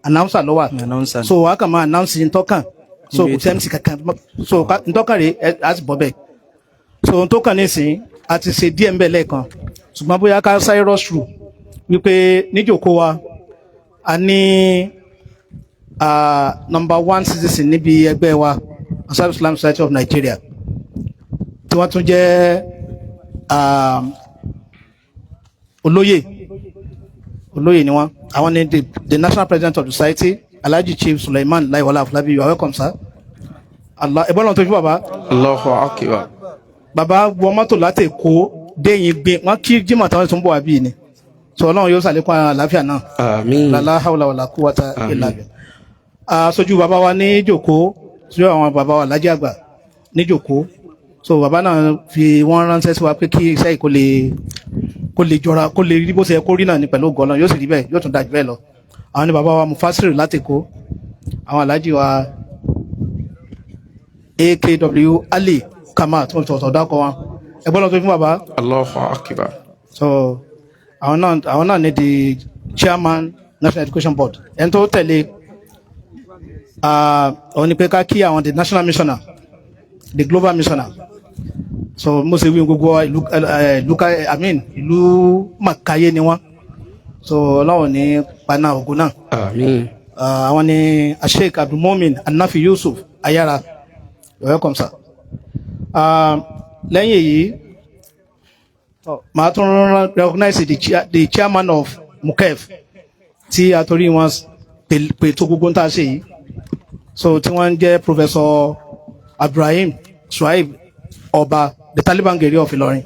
Announcer ló wà. Announcer. So a kàn máa announce ntọ́kàn, so Níbi kò sí MC kankan. So ntọ́kàn rèé, á sì bọ́ bẹ́ẹ̀. So ohun tó kàn nísìnyí, a ti ṣe díẹ̀ ńbẹ̀ lẹ́ẹ̀kan, ṣùgbọ́n bóyá ká sáré rush through wípé níjòkó wa, a ní number one citizen níbi ẹgbẹ́ wa, Ansar Islam Society of Nigeria, tí wọ́n tún jẹ́ olóyè, olóyè ni wọ́n. Àwọn ni the national president of the society, Alhaji Chief Suleiman Laiwola Afolabi. You are welcome, sir. Allah ẹ̀bọ́n lọ́n tó fi bàbá. Allahu akbar. Bàbá wọ mọ́tò láti Èkó déyìn gbé wọ́n kí jimoh táwọn tó ń bọ̀ wá bíi ni. So Ọlọ́run yóò ṣàlékún àlàáfíà náà. Àmín. La hawla wala quwwata illa billah. Aṣojú bàbá wa ní jòkó, sí àwọn bàbá wa Alhaji àgbà ní jòkó. So bàbá náà fi wọ́n ránṣẹ́ sí wa pé kí iṣẹ́ yìí kó lè jọra, kó lè rí bó ṣe yẹ kó rí náà ní pẹ̀lú ògo Ọlọ́run. Yóò sì rí bẹ́ẹ̀, yóò tún dájú bẹ́ẹ̀ lọ. Àwọn ni bàbá wa Mufasiru láti Èkó, àwọn Alhaji wa AKW Ali Kamal tí wọ́n fi tọ̀tọ̀ dákọ̀ wọn. Ẹgbọ́n lọ́n tó fún bàbá. Allahu akbar. So àwọn náà ní the chairman, National Education Board. Ẹni tó tẹ̀lé òun ni pé ká kí àwọn the national missioner, the global missioner. So mo ṣe wí gbogbo ìlú, ìlú ká, I mean, ìlú màkàyé ni wọ́n. So Ọlọ́run ní paná ògùn náà. Àmín. Àwọn ni Sheikh Abdulmumin Anafi Yusuf Ayara. You're welcome, sir. Lẹ́yìn èyí, màá tún recognize the chairman of MUKEF, tí a torí wọn pè tó gbogbo ń tà ṣe yìí, so tí wọ́n ń jẹ́ Professor Ibrahim Shuaib Ọba, the Taliban Geri of Ìlọrin.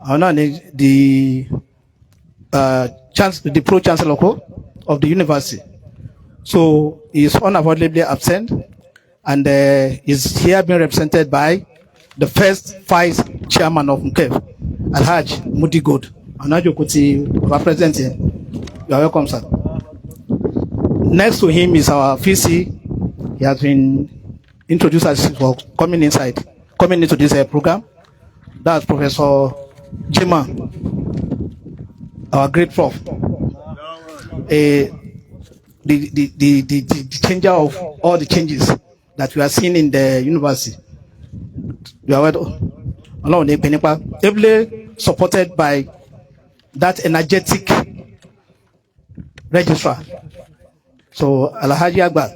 Àwọn náà ni the pro chancellor of the university. So he is unavoidably absent and is here being represented by the first vice chairman of MUKEF, Alhaj Mudi Gold. Anajoko ti baba president here. You are welcome, sir. Next to him is our VC. He has been introduced as for coming inside, coming into this program. That's Professor Jima, our great prof. The changer of all the changes that we are seeing in the university. You are welcome. Ọlọ́run ní ìpín nípa ably supported by that energetic registrar. So Alhaji Agba,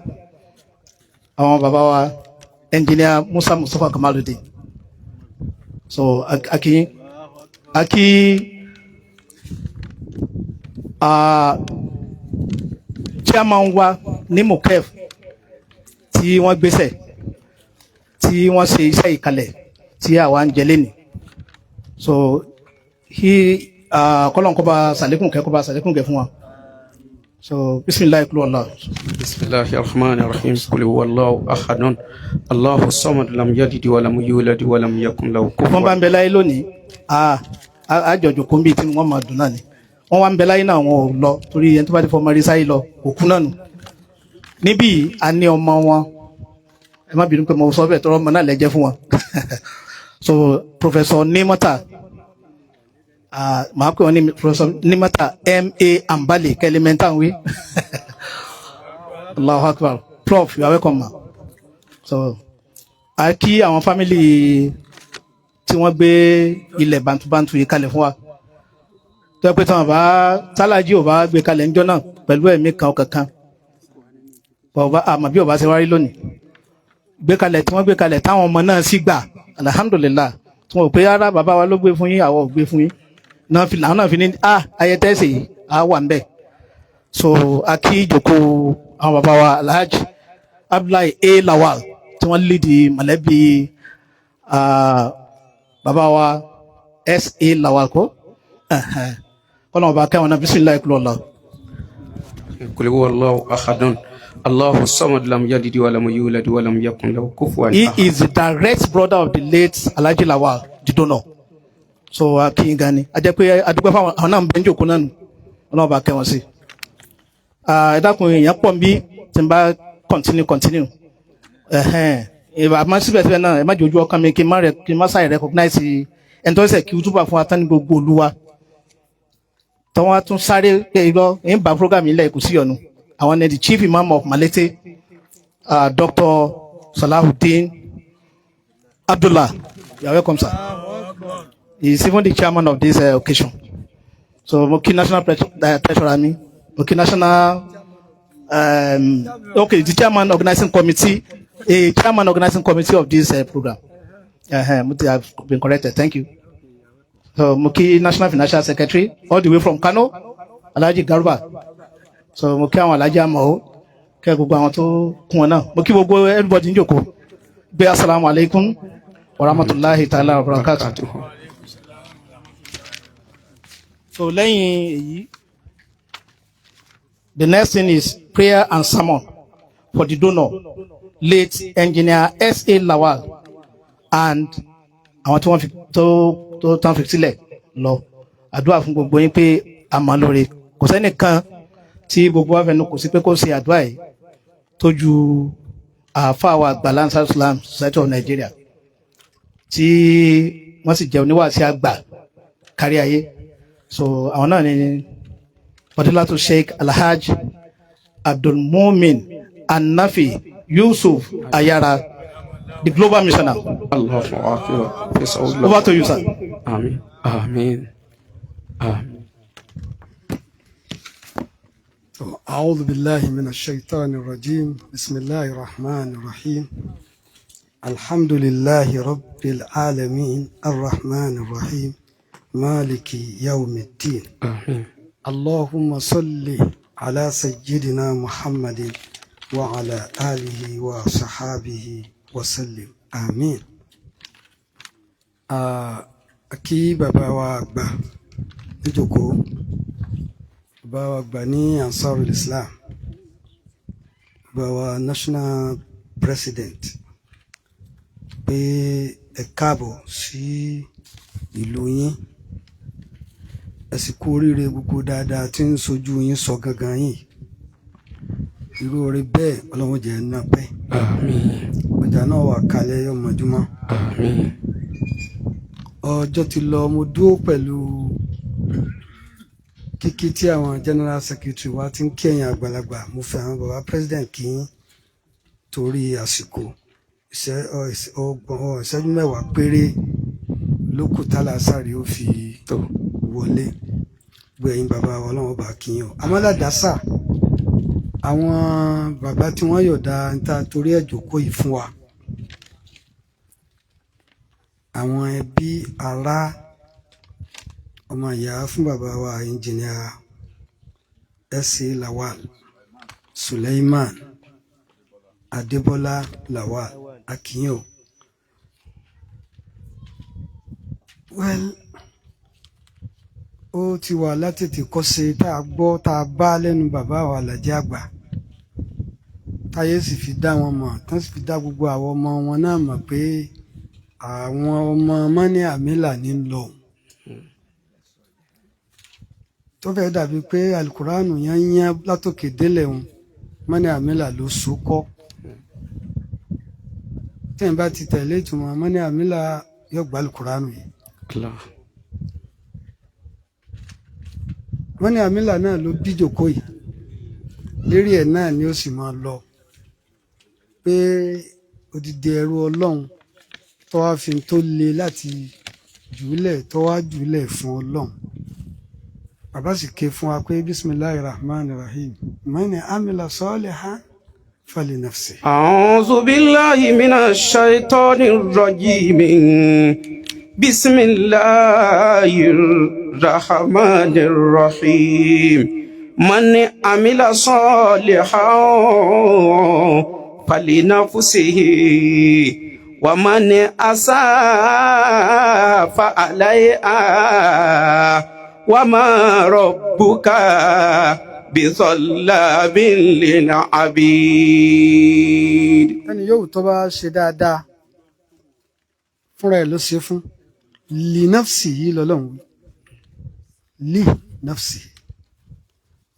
àwọn bàbá wa Engineer Musa Mustapha Kamaludin. So aki chairman wa ní MUKEF tí wọ́n gbéṣẹ̀, tí wọ́n ṣe iṣẹ́ ìkalẹ̀ tí àwa ń jẹ lénìí. So he kọ́lọ́n kó bá sàlékún kẹ́, kó bá sàlékún kẹ́ fún wa. So bisimilayi kúlọ̀ Allah. Bismillahi rahman rahim. Qul huwa Allahu ahadun. Allahu samad, lam yalid wa lam yulad wa lam yakun lahu Wọ́n bá ń kufuwan. bẹ láyé lónìí, àjọjò kó ń bí tí wọ́n máa dùn náà ni. Wọ́n wá ń bẹ láyé náà, wọn ò lọ, torí ẹni tó bá ti fọmọ rí sáyé lọ, òkú náà nù. Níbí a ní ọmọ wọn. Ẹ má bínú pé mo sọ bẹ́ẹ̀, tọrọ ọmọ náà lẹ́jẹ́ fún wọn. So Professor Nimota, màá pè wọ́n ní Professor Nimota M.A. Ambali kẹlẹ́mẹ́ntà ń wí. Allahu Akbar. Prof, you are welcome, ma. So a kí àwọn family tí wọ́n gbé ilẹ̀ bantubantu yìí kalẹ̀ fún wa, tó yẹ pé tí wọ́n bá tálájì ò bá gbé kalẹ̀ ńjọ́ náà pẹ̀lú ẹ̀mí kan ọkàn kan, ọba àmọ́ bí ọba ṣe wárí lónìí, gbé kalẹ̀ tí wọ́n gbé kalẹ̀, táwọn ọmọ náà sì gbà, alhamdulilah, tí wọ́n ò pé rárá, bàbá wa ló gbé fún yín, àwọn ò gbé fún yín náà fi làwọn náà fi ní a ayẹtẹ́sẹ̀ yìí á wà ń bẹ̀. So a kí ìjókòó àwọn bàbá wa Alhaji Abdullahi A. Lawal, tí wọ́n lídìí mọ̀lẹ́bí bàbá wa S. A. Lawal kó kọ́nà ọba kẹwọn náà. Bisimilayi kúlọ̀ lọ. Qul huwa Allahu ahadun. Allahu samad, lam yalid wa lam yulad wa lam yakun lahu kufuwan He ahad. is the direct brother of the late Alhaji Lawal, the donor. So a kí n gan ni. A jẹ́ pé a dúpẹ́ fáwọn àwọn náà ń bẹ ń jòkó náà nù. Ọlọ́run bá kẹ́ wọn sí. Ẹ dákun, èèyàn pọ̀ ń bí tí n bá continue continue. Àmọ́ síbẹ̀síbẹ̀ náà, ẹ má jẹ́ ojú ọkàn mi kí n má sáì recognize ẹni tó ṣẹ̀ kí túbà fún wa tán ní gbogbo olúwa. Tọ́. Tí wọ́n tún sáré pé irọ́ ń bá program yìí lẹ̀, kò sí ọ̀nù. Àwọn ni the Chief Imam of Malete, Dr. Salahuddin Abdullah. You are welcome, sir. He is even the chairman of this occasion. So mo kí national treasurer mi, mo kí national okay, the chairman organizing committee, a chairman organizing committee of this program. Mo ti have been corrected, thank you. So mo kí national financial secretary all the way from Kano, Alhaji Garba. So mo kí àwọn Alhaji Amao, kí gbogbo àwọn tó kún wọn náà. Mo kí gbogbo everybody ní jòkó. Gbé assalamu alaikum wa rahmatulahi ta'ala wa barakatuh. So lẹ́yìn èyí, the next thing is prayer and sermon for the donor, late Engineer S.A. Lawal, and àwọn tí wọ́n fi tó tó tán fi sílẹ̀ lọ. Àdúrà fún gbogbo yín pé a mọ̀ lóore. Kò sẹ́nìkan tí gbogbo wa fẹnu kò sí pé kó ṣe àdúrà yìí tó ju àáfàá wa àgbà Ansar Islam Society of Nigeria, tí wọ́n sì jẹ́ oníwàásí àgbà kárí ayé. So àwọn náà ni Fadilatu Sheikh Alhaj Abdulmumin Anafi Yusuf Ayara, the global missioner. Allahu akbar. Over to you, sir. Àmín, àmín, àmín. أعوذ بالله من الشيطان الرجيم. بسم الله الرحمن الرحيم. الحمد لله رب العالمين الرحمن الرحيم مالك يوم الدين. آمين. اللهم صل على سيدنا محمد وعلى آله وصحابه وسلم، آمين. Ah, kí bàbá wa àgbà níjókòó, bàbá wa àgbà ní Ansarul Islam, bàbá wa national president, pé ẹ káàbọ̀ sí ìlú yín, ẹ sì kú oríire gbogbo dáadáa tí ń sojú yín sọ gangan yìí. Irú oore bẹ́ẹ̀, Ọlọ́run jẹ́ ẹ̀ náà pẹ́. Àmín. Ọjà náà wà kalẹ̀ yọmọdúnmọ́. Àmín. Ọjọ́ ti lọ. Mo dúró pẹ̀lú kíkí tí àwọn general secretary wa ti ń kí ẹ̀yin àgbàlagbà. Mo fẹ́ àwọn baba president kí yín torí àsìkò 10 ìṣẹ́jú péré ló kù tálásàrì ó fi tó wọlé. Gbogbo ẹ̀yin bàbá wa, Ọlọ́run bá kí yín o. Amálàdásà, àwọn bàbá tí wọ́n yọ̀dá níta torí ẹ̀ jókòó yìí fún wa, àwọn ẹbí, ará, ọmọ ìyá fún bàbá wa Engineer S.A. Lawal, Suleiman Adébọ́lá Lawal, akínyìn o. Well, ó ti wà látètè kọ́ṣe tá a gbọ́ tá a bá lẹ́nu bàbá wa Àlàjì àgbà, táyé sì fi dá wọn mọ̀, tán sì fi dá gbogbo àwọn ọmọ wọn náà mọ̀ pé àwọn ọmọ mọ́ní àmìlà ní lọ, tó fẹ́ dàbí pé alukóránù yẹn yẹn látòkè délẹ̀ ń mọ́ní àmìlà ló so kọ́. Tẹ́yìn bá ti tẹ̀lé ìtumọ̀ mọ́ní àmìlà, yóò gba alukóránù yìí. Allah. Mọ́ní àmìlà náà ló bí jòkó yìí, lérí ẹ̀ náà ni ó sì máa lọ pé odidi ẹrú Ọlọ́run tó wá fi tó le láti jùúlẹ̀, tó wá jùúlẹ̀ fún Ọlọ́run. Bàbá sì ké fún wa pé bisimilahi rahman rahim, mọ́ní àmìlà salihan fali nafsi. أعوذ بالله من الشيطان الرجيم. بسم الله الرحمن الرحيم. من عمل صالحا فلنفسه ومن أساء فعليها وما ربك بظلام للعبيد. Ẹni yóò tó bá ṣe dáadáa, fúnra ẹ̀ ló ṣe fún. Li nafsi yìí lọ́lọ́run wí, li nafsi,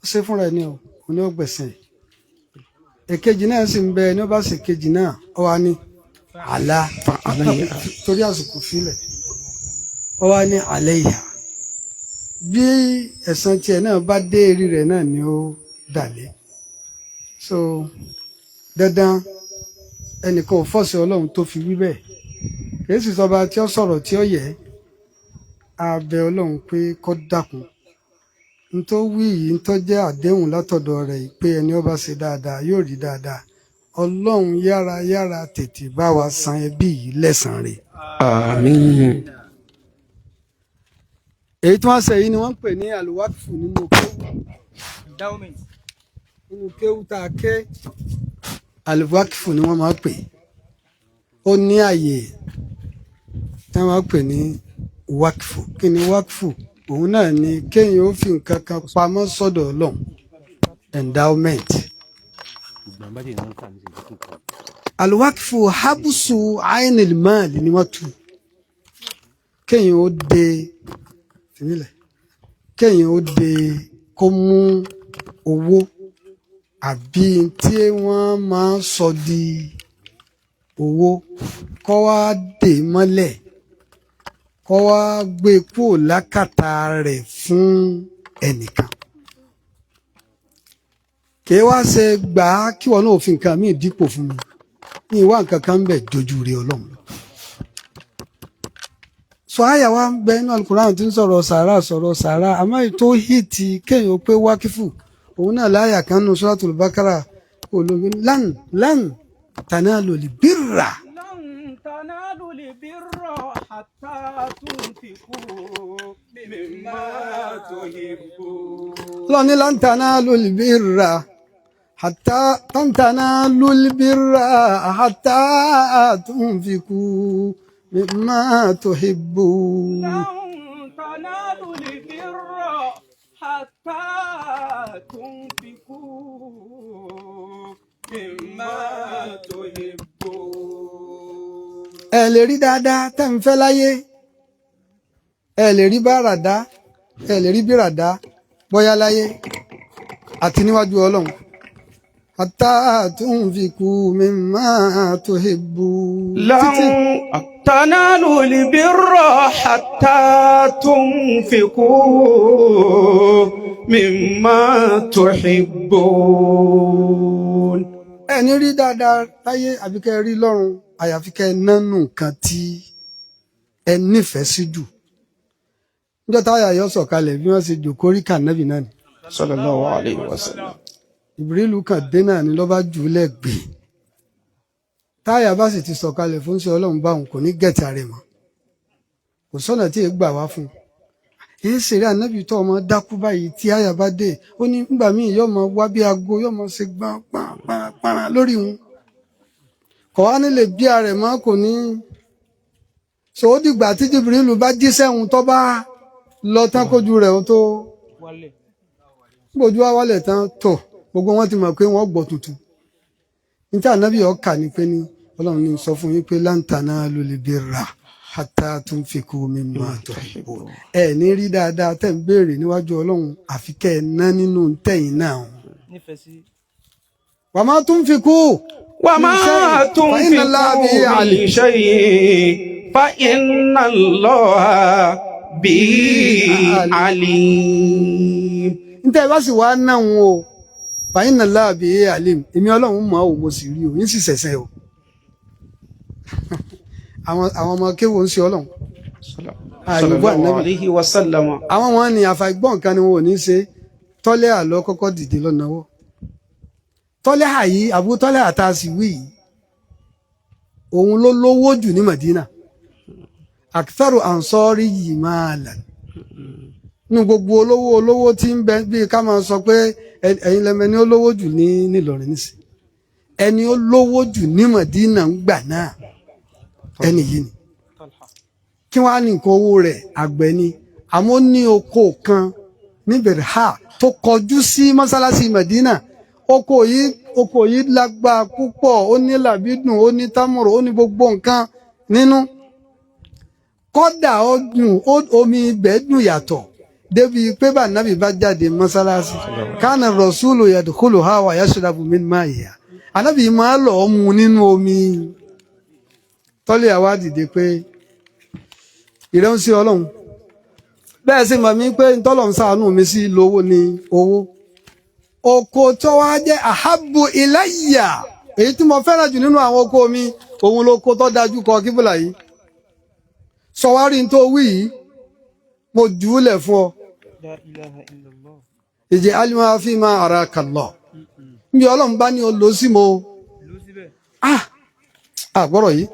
ó ṣe fúnra ẹ̀ ní o, òun ní ó gbẹ̀sẹ̀. Èkejì náà sì ń bẹ, ní ó bá ṣe kejì náà, ó wá ní àlá فعليها. Torí àsìkò fílẹ̀, ó wá ní àlẹ́yà. Bí ẹ̀san tiẹ̀ náà bá dé, eré rẹ̀ náà ni ó dàlé. So dandan, ẹnìkan ò fọ́ọ̀sì Ọlọ́run tó fi wí bẹ́ẹ̀. Kìí sì sọba tí ó sọ̀rọ̀ tí ó yẹ. Abẹ Ọlọ́run pé kó dákun, n tó wí yìí, n tó jẹ́ àdéhùn látọ̀dọ̀ rẹ̀ yìí pé ẹni ó bá ṣe dáadáa yóò rí dáadáa. Ọlọ́run, yára yára tètè bá wa san ẹbí yìí lẹ́san rẹ̀. Àmín. Èyí tí wọ́n ṣe yìí ni wọ́n ń pè ní aluwakfu nínú kéwú. Endowment. Nínú kéwú tá a ké, aluwakfu ni wọ́n máa ń pè. Ó ní àyè tí wọ́n máa ń pè ní wakfu. Kí ni wakfu? Òun náà ni kéèyàn ó fi nǹkan kan pamọ́ sọ́dọ̀ Ọlọ́run, endowment. Aluwakfu habusu ainil maali ni wọ́n tu. Kéèyàn ó de tìmílẹ̀, kéèyàn ó de kó mú owó àbí tí wọ́n máa ń sọ di owó, kó wá dè mọ́lẹ̀, kó wá gbé kúrò lákàtà rẹ̀ fún ẹnìkan. Kì í wá ṣe gbà á kí wọn náà fi nǹkan míì dípò fún mi ní ìwà nǹkan kan ń bẹ̀ jojú rí Ọlọ́run lọ. Sọ àyà wa ń bẹ inú Alukuran tí ń sọ̀rọ̀ sàárà, sọ̀rọ̀ sàárà, àmọ́ ètò hìtì kéèyàn pé wákìfù, òun náà láyà kan nù Suratul Bakara olómi lan lan tanalul birra. لن تنالوا البر حتى تنفقوا مما تحبون. Ọlọ́run ní lan tanalul birra hatta lan tanalul birra hatta tunfiqu mimma tuhibbun. لن تنالوا البر حتى تنفقوا مما تحبون. Ẹ lè rí dáadáa tẹ́ ń fẹ́ láyé, ẹ lè rí bàràdá, ẹ lè rí bíràdá bóyá láyé àti níwájú Ọlọ́run, hatta tunfiqu mimma tuhibbun. لن تنالوا البر حتى تنفقوا مما تحبون. Ẹ ní rí dáadáa láyé àbí kẹ́ ẹ rí lọ́run, àyàfi kẹ́ ẹ nánú nǹkan tí ẹ nífẹ̀ẹ́ sí jù. Níjọ́ táyà yọ sọ̀kalẹ̀, bí wọ́n ṣe jòkó rí kànábì náà ni. صلى الله عليه وسلم. Ìbírílù kan dé náà ni lọ́ba jù ú lẹ́gbẹ̀ẹ́. Táyà bá sì ti sọ̀kalẹ̀ fún ṣe Ọlọ́run báwọn, kò ní gẹ̀tì ààrẹ mọ́, kò sọ́nà tí èé gbà wá fún un. Èé ṣeré ànábì tó ọmọ dákú báyìí tí àyà bá dé, ó ní nígbà míì yóò mọ wá bí aago, yóò mọ ṣe gbọ́n gbọ́n gbọ́n gbọ́n lórí wọn, kò wá nílé bí ààrẹ mọ́, kò ní so. Ó dìgbà tí Jìbìrìlù bá jíṣẹ́ òun tó bá lọ tán, kójú rẹ̀ ó tó gbójú wá wálẹ̀ tán tó, gbogbo wọn ti mọ̀ pé wọ́n gbọ́ tuntun. Níta ànábì ọkà ni pé ní Ọlọ́run ní sọ fún yín pé lan tanalul birra hatta tunfiqu mimma tuhibbun. Ẹ ní rí dáadáa tẹ́ ń béèrè níwájú Ọlọ́run àfi kẹ́ ẹ ná nínú tẹ̀yìn náà. Nífẹ̀ẹ́ sí. Wa ma tunfiqu وما min shay'in fa inna Allaha bihi تنفقوا alim. من شيء فإن الله به عليم. Níta ẹ bá sì wá náà wọn o, fa inna Allaha bihi alim, èmi Ọlọ́run mọ̀ ọ́, mo sì rí o, yín sì ṣẹ̀ṣẹ̀ o. Àwọn ọmọ kéwò ń ṣe Ọlọ́run صلى àyùbọ̀ الله ànábì. عليه وسلم. Àwọn wọn ni àfàìgbọ́n nǹkan ni wọn ò ní ṣe. Tọ́lẹ̀ àlọ́ kọ́kọ́ dìde lọ́nàwọ́. Tọ́lẹ̀ àyí, àbú tọ́lẹ̀ àtàsí wí yìí, òun ló lówó jù ní Madina, aktharu ansori yìí máa là nínú gbogbo olówó olówó tí ń bẹ. Bíi ká máa sọ pé ẹ̀yin lẹ́mẹ̀ ni ó lówó jù ní Nílọrin nísìn, ẹni ó lówó jù ní Madina ń gbà náà, ẹni yìí ni. Kí wọ́n á ní nǹkan owó rẹ̀? Àgbẹ̀ ni, àmọ́ ó ní oko kan ní Berha tó kọjú sí mọ́sálásí Medina. Oko yìí lágbára púpọ̀, ó ní làbídùn, ó ní támùrù, ó ní gbogbo nǹkan nínú. Kọ́dà ó dùn, omi ibẹ̀ dùn yàtọ̀ débi pé bá nàbì bá jáde mọ́sálásí, kánà rọ̀ṣúlù yadkhulu ha wa yashrabu min ma'iha, ànábì máa lọ mu nínú omi. Tọ́lé àwa dìde pé ìrẹ́nsí Ọlọ́run. Bẹ́ẹ̀ sì mọ̀ mí pé ntọ́lọ̀ ń ṣàánú mi sí lówó ni owó. Oko tó wá jẹ́ ahabbu ilayya, èyí tí mo fẹ́ràn jù nínú àwọn oko mi, òun lóko tó dájú kọ kíbùlà yìí. Sọwárí tó wí yìí, mo jù ú lẹ̀ fún ọ. Ìjẹ́ alimá fi máa ara kàlọ́ níbi Ọlọ́run bá ní o lò sí mo. Àgbọ̀rọ̀ yìí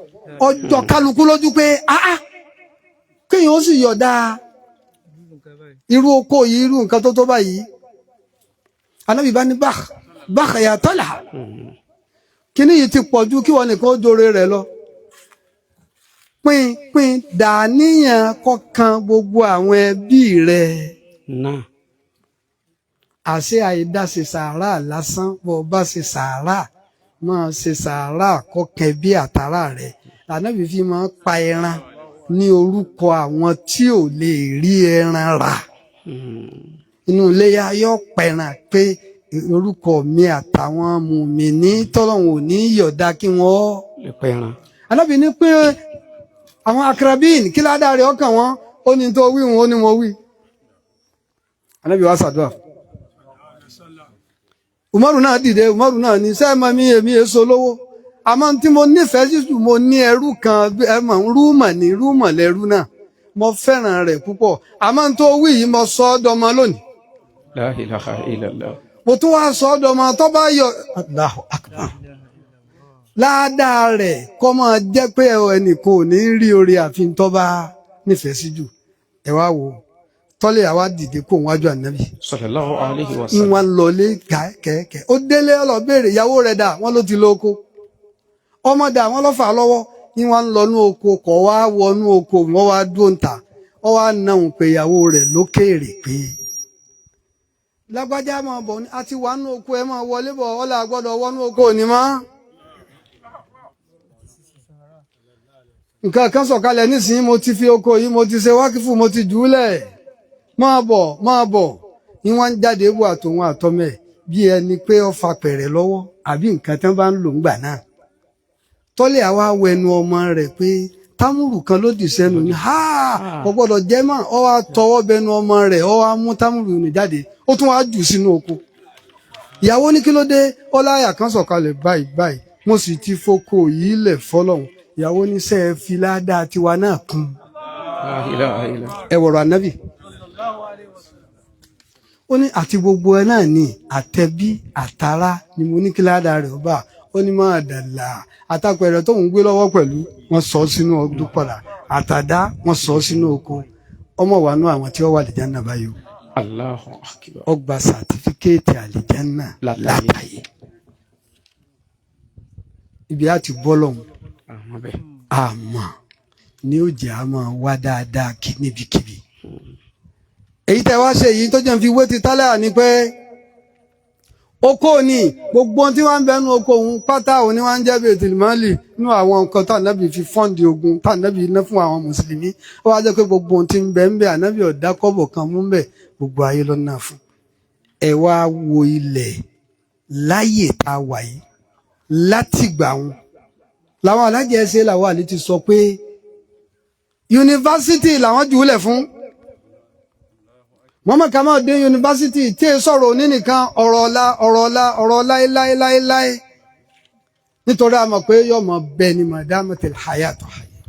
ọjọ́ kálukú lójú pé kéèyàn ó sì yọ̀dá irú oko yìí, irú nǹkan tó tó báyìí. Anábì bá ní báx báx ya Talha, kíní yìí ti pọ̀ ju kí wọn nìkan ó jore rẹ̀ lọ. Pín pín dàníyàn kọkàn gbogbo àwọn ẹbí rẹ̀. Náà Àṣé àìdá ṣe sàárà lásán, bó bá ṣe sàárà, máa ṣe sàárà kọkàn bí àtàrà rẹ̀. Lànàbì fi máa pa ẹran ní orúkọ àwọn tí ò lè rí ẹran rà. Inú iléyà yóò pẹran pé orúkọ mi àtàwọn mùmíní tọ́lọ́hun ò ní yọ̀dá kí wọ́n lè pẹran. Ànábì ní pé àwọn akrabin kí ládàá rẹ̀ ọkàn wọn, ó ní tó wí wọn, ó ní mo wí. Ànábì wa ṣàdúrà. Umaru náà dìde, Umaru náà ní sẹ́ẹ̀ mọ́ mi, èmi èso lówó, àmọ́ tí mo nífẹ̀ẹ́ sí jù, mo ní ẹrú kan, ẹ mọ̀, rúmọ̀ ní rúmọ̀ lẹ́rú náà, mo fẹ́ràn rẹ̀ púpọ̀, àmọ́ tó wí yìí, mo sọ ọ́ dọmọ lónìí. La ilaha illallah. Mo tún wá sọ ọ́ dọmọ tó bá yọ. Allahu akbar. Ládàá rẹ̀ kọ́ máa jẹ́ pé ẹnìkan ò ní rí orí àfin tó bá nífẹ̀ẹ́ sí jù. Ẹ wá wò tọ́lẹ̀, àwa dìde kó wájú ànábì. Sallallahu alayhi wa sallam. Ìwọ̀n lọlé kẹ́kẹ́, ó délé, ó lọ béèrè ìyàwó rẹ̀ dà, wọ́n ló ti lọ oko. Ọmọ dà, wọ́n lọ́ fà á lọ́wọ́. Ìwọ̀n lọ nú oko, kọ̀ wá wọnú oko, wọ́n wá dúró ń ta, wọ́n wá náà pé ìyàwó rẹ̀ lókèèrè pé lágbájá máa bọ̀, a ti wà nú oko, ẹ máa wọlé bọ̀, ọ̀là gbọ́dọ̀ wọnú oko òní mọ́. Nǹkan kan sọ̀kalẹ̀ nísìnyí, mo ti fi oko yìí, mo ti ṣe wákìfù, mo ti jù ú lẹ̀, máa bọ̀, máa bọ̀. Ní wọ́n ń jáde bọ̀, àtòun àtọmọ ẹ̀, bí ẹni pé ó fa pẹ̀rẹ̀ lọ́wọ́ àbí nǹkan tí wọ́n bá ń lò ńgbà náà. Tọ́lẹ̀ àwa wẹnu ọmọ rẹ̀ pé támúrù kan ló dì sẹ́nu ní ha, kò gbọ́dọ̀ jẹ́ mọ́. Ọ wá tọwọ́ bẹnu ọmọ rẹ̀, ọ wá mú támúrù nì jáde, ó tún wá jù sínú oko. Ìyàwó ní kí ló dé? Ọláyà kan sọ̀kalẹ̀ báyìí báyìí, mo sì ti foko yìí lẹ̀ fọlọ́hún. Ìyàwó ní sẹ́ẹ̀ fi ládàá tiwa náà kún. La ilaha illallah. Ẹ wọ̀rọ̀ ànábì, ó ní àti gbogbo ẹ náà ní àtẹbí àtàrà ni mo ní kí ládàá rẹ̀ ó bá. Ó ní máa dàlà àtàpẹ̀rẹ̀ tóun gbé lọ́wọ́ pẹ̀lú wọ́n sọ sínú ọdún padà, àtàdá wọ́n sọ sínú oko. Ọmọ wa nú àwọn tí ó wà àlìjánnà báyìí o. Allahu akbar. Ó gba sàtífíkẹ́ẹ̀tì àlìjánnà Látàyè. látàyè. Ibi á ti bọ́ lọ́hùn Àwọn bẹ́ẹ̀. Àmọ́ ní ó jẹ́ a máa wá dáadáa kí níbikíbi. Èyí tẹ́ wá ṣe yìí tó jẹ́ ń fi wé ti tálẹ̀ ní pé oko ni gbogbo ohun tí wọ́n ń bẹnu oko òun pátá, òun ni wọ́n ń jẹ́ bíi tìlímọ́lì nínú àwọn nǹkan tá ànábì fi fọ́ǹdì ogun, tá ànábì ná fún àwọn mùsùlùmí. Ó wá jẹ́ pé gbogbo ohun tí ń bẹ ń bẹ, ànábì ọ̀dá kọ́bọ̀ kan mú ń bẹ, gbogbo ayé lọ́nà fún. Ẹ wá wo ilẹ̀ láyè tá a wà yìí, látìgbà wọn làwọn alájẹ ẹsẹ làwọn àlè ti sọ pé yunifásitì làwọn jùúlẹ̀ fún Muhammad Kamal dé yunifásitì tí e sọ̀rọ̀ òní nìkan, ọ̀rọ̀ ọ̀la, ọ̀rọ̀ ọ̀la, ọ̀rọ̀ láéláéláéláé, nítorí a mọ̀ pé yóò mọ̀ bẹ ni madamatil hayatu hayya,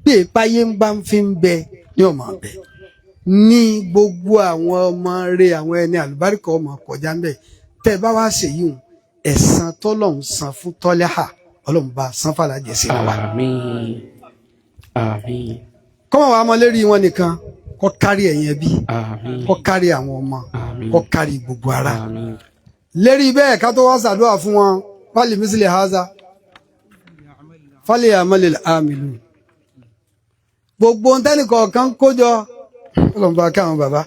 bí ìpáyé ń bá ń fi ń bẹ ní ọmọ bẹ ní gbogbo àwọn ọmọ rẹ, àwọn ẹni àlùbáríkà ọmọ kọjá ń bẹ. Tẹ bá wá ṣèyí hùn, ẹ̀san tọ́lọ́hún san fún tọ́lẹ́hà, ọlọ́run bá san fàlàjẹ sí wa. Àmín. Àmín. Kọ́mọ̀ wàá mọ lérí wọn nìkan, kọ́ kárí ẹ̀yìn ẹbí, Àmín. kọ́ kárí àwọn ọmọ, Àmín. kọ́ kárí gbogbo ara. Àmín. Lérí bẹ́ẹ̀, ká tó wá ṣàdúrà fún wọn, fálì mísílẹ̀ haza fálì àmàlẹ̀ àmìlú, gbogbo ohun tẹ́nì kọ̀ọ̀kan kójọ, ọlọ́run bá káwọn bàbá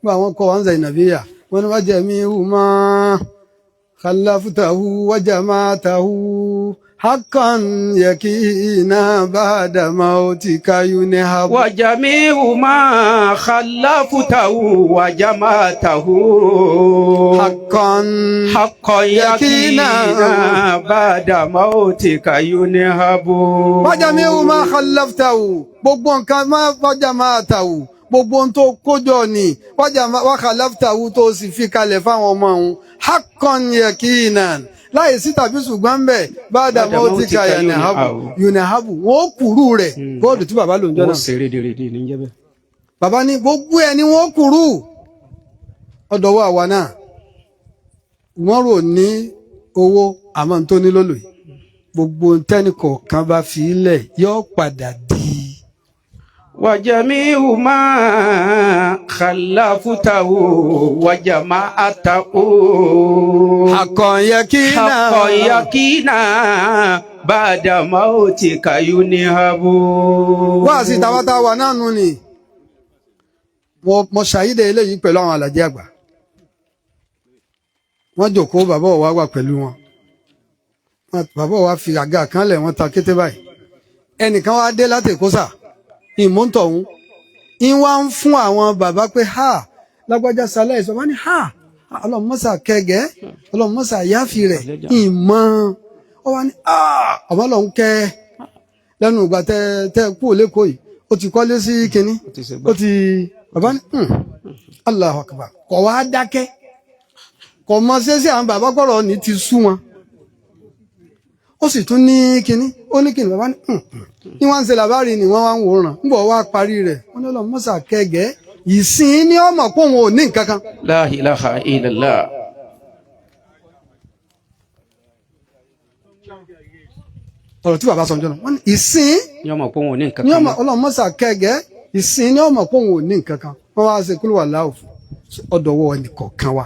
gbogbo àwọn kọ́ wọn zẹ̀ nàbíyà wọn ni wọ́n jẹ́ mi hù mọ́ khalaftahu wajamatahu hakan yakina ba'da mautika yunhabu. وجميع ما خلفته وجمعته hakan حقا يقينا بعد موتك ينهب. Wájà mi ò máa khalaftahu, gbogbo nǹkan máa wájà máa tàwù, Gbogbo ohun tó kójọ ni wákàláfítàwù tó sì fi kalẹ̀ fáwọn ọmọ òun haqqan yaqinan láì sí tàbí ṣùgbọ́n bẹ́ẹ̀ bá dàmọ́ ó ti ka yùnàhábù wọn ó kúrú rẹ̀ bọ́ọ̀dù tí bàbá lò ń jọ Wọ́n náà. ṣe rédèrèdè ní jẹ́ bẹ́ẹ̀. Bàbá ní gbogbo ẹ̀ ni wọ́n kúrú ọ̀dọ̀wọ́ àwa náà. Wọ́n rò ní owó àmọ́ tó ní lólò yìí gbogbo tẹ́nìkọ̀ọ̀kan bá fi ilẹ̀ yóò padà di. وجميع ما خلفته وجماعته àkànyẹ kí náà حقا يقينا بعد موتك ينهب. Wá sí tàwátàwà náà nù ni mo ṣàyídẹ eléyìí pẹ̀lú àwọn àlàjì àgbà. Wọ́n jòkóó, bàbá ọ̀wá wà pẹ̀lú wọn. Bàbá ọ̀wá fi àga kan lẹ̀, wọ́n ta kété báyìí. Ẹnìkan wá dé láti Èkó sà ìmúntọ̀hún ń wá ń fún àwọn bàbá pé ha lágbájá sálẹ̀ ìsọ wọ́n ní ha ọlọ́mọ́sà kẹgẹ́ ọlọ́mọ́sà yáfi rẹ̀ ìmọ̀ ọ wá ní ọmọ lọ́hún kẹ́ lẹ́nu ìgbà tẹ́ tẹ́ kú òlékòó yìí ó ti kọ́lé sí kínní Ó ti ṣe gbá. Ó ti bàbá ní Allahu Akbar. Kọ̀ wá dákẹ́, kọ̀ mọ sẹ́sẹ́ àwọn bàbá kọ̀rọ̀ ní ti sú wọn. Ó sì tún ní kínní, ó ní kínní. Bàbá ní ní wọ́n ń ṣe làbárí ni wọ́n wá ń wòran ń bọ̀ wá parí rẹ̀. Wọ́n ní ọlọ́run mọ́sà kẹgẹ́ ìsìn ní ọmọ pé òun ò ní nǹkan kan. La ilaha illallah. Ọ̀rọ̀ tí bàbá sọ ọjọ́ náà, wọ́n ní ìsìn Ní ọmọ pé òun ò ní nǹkan ní kan ọmọ mọ́. ọlọ́run mọ́sà kẹgẹ́ ìsìn ní ọmọ pé òun ò ní nǹkan kan. Wọ́n wá ṣe kúlù wà láòfù ọ̀dọ̀wọ́ ẹnìkọ̀ọ̀kan wa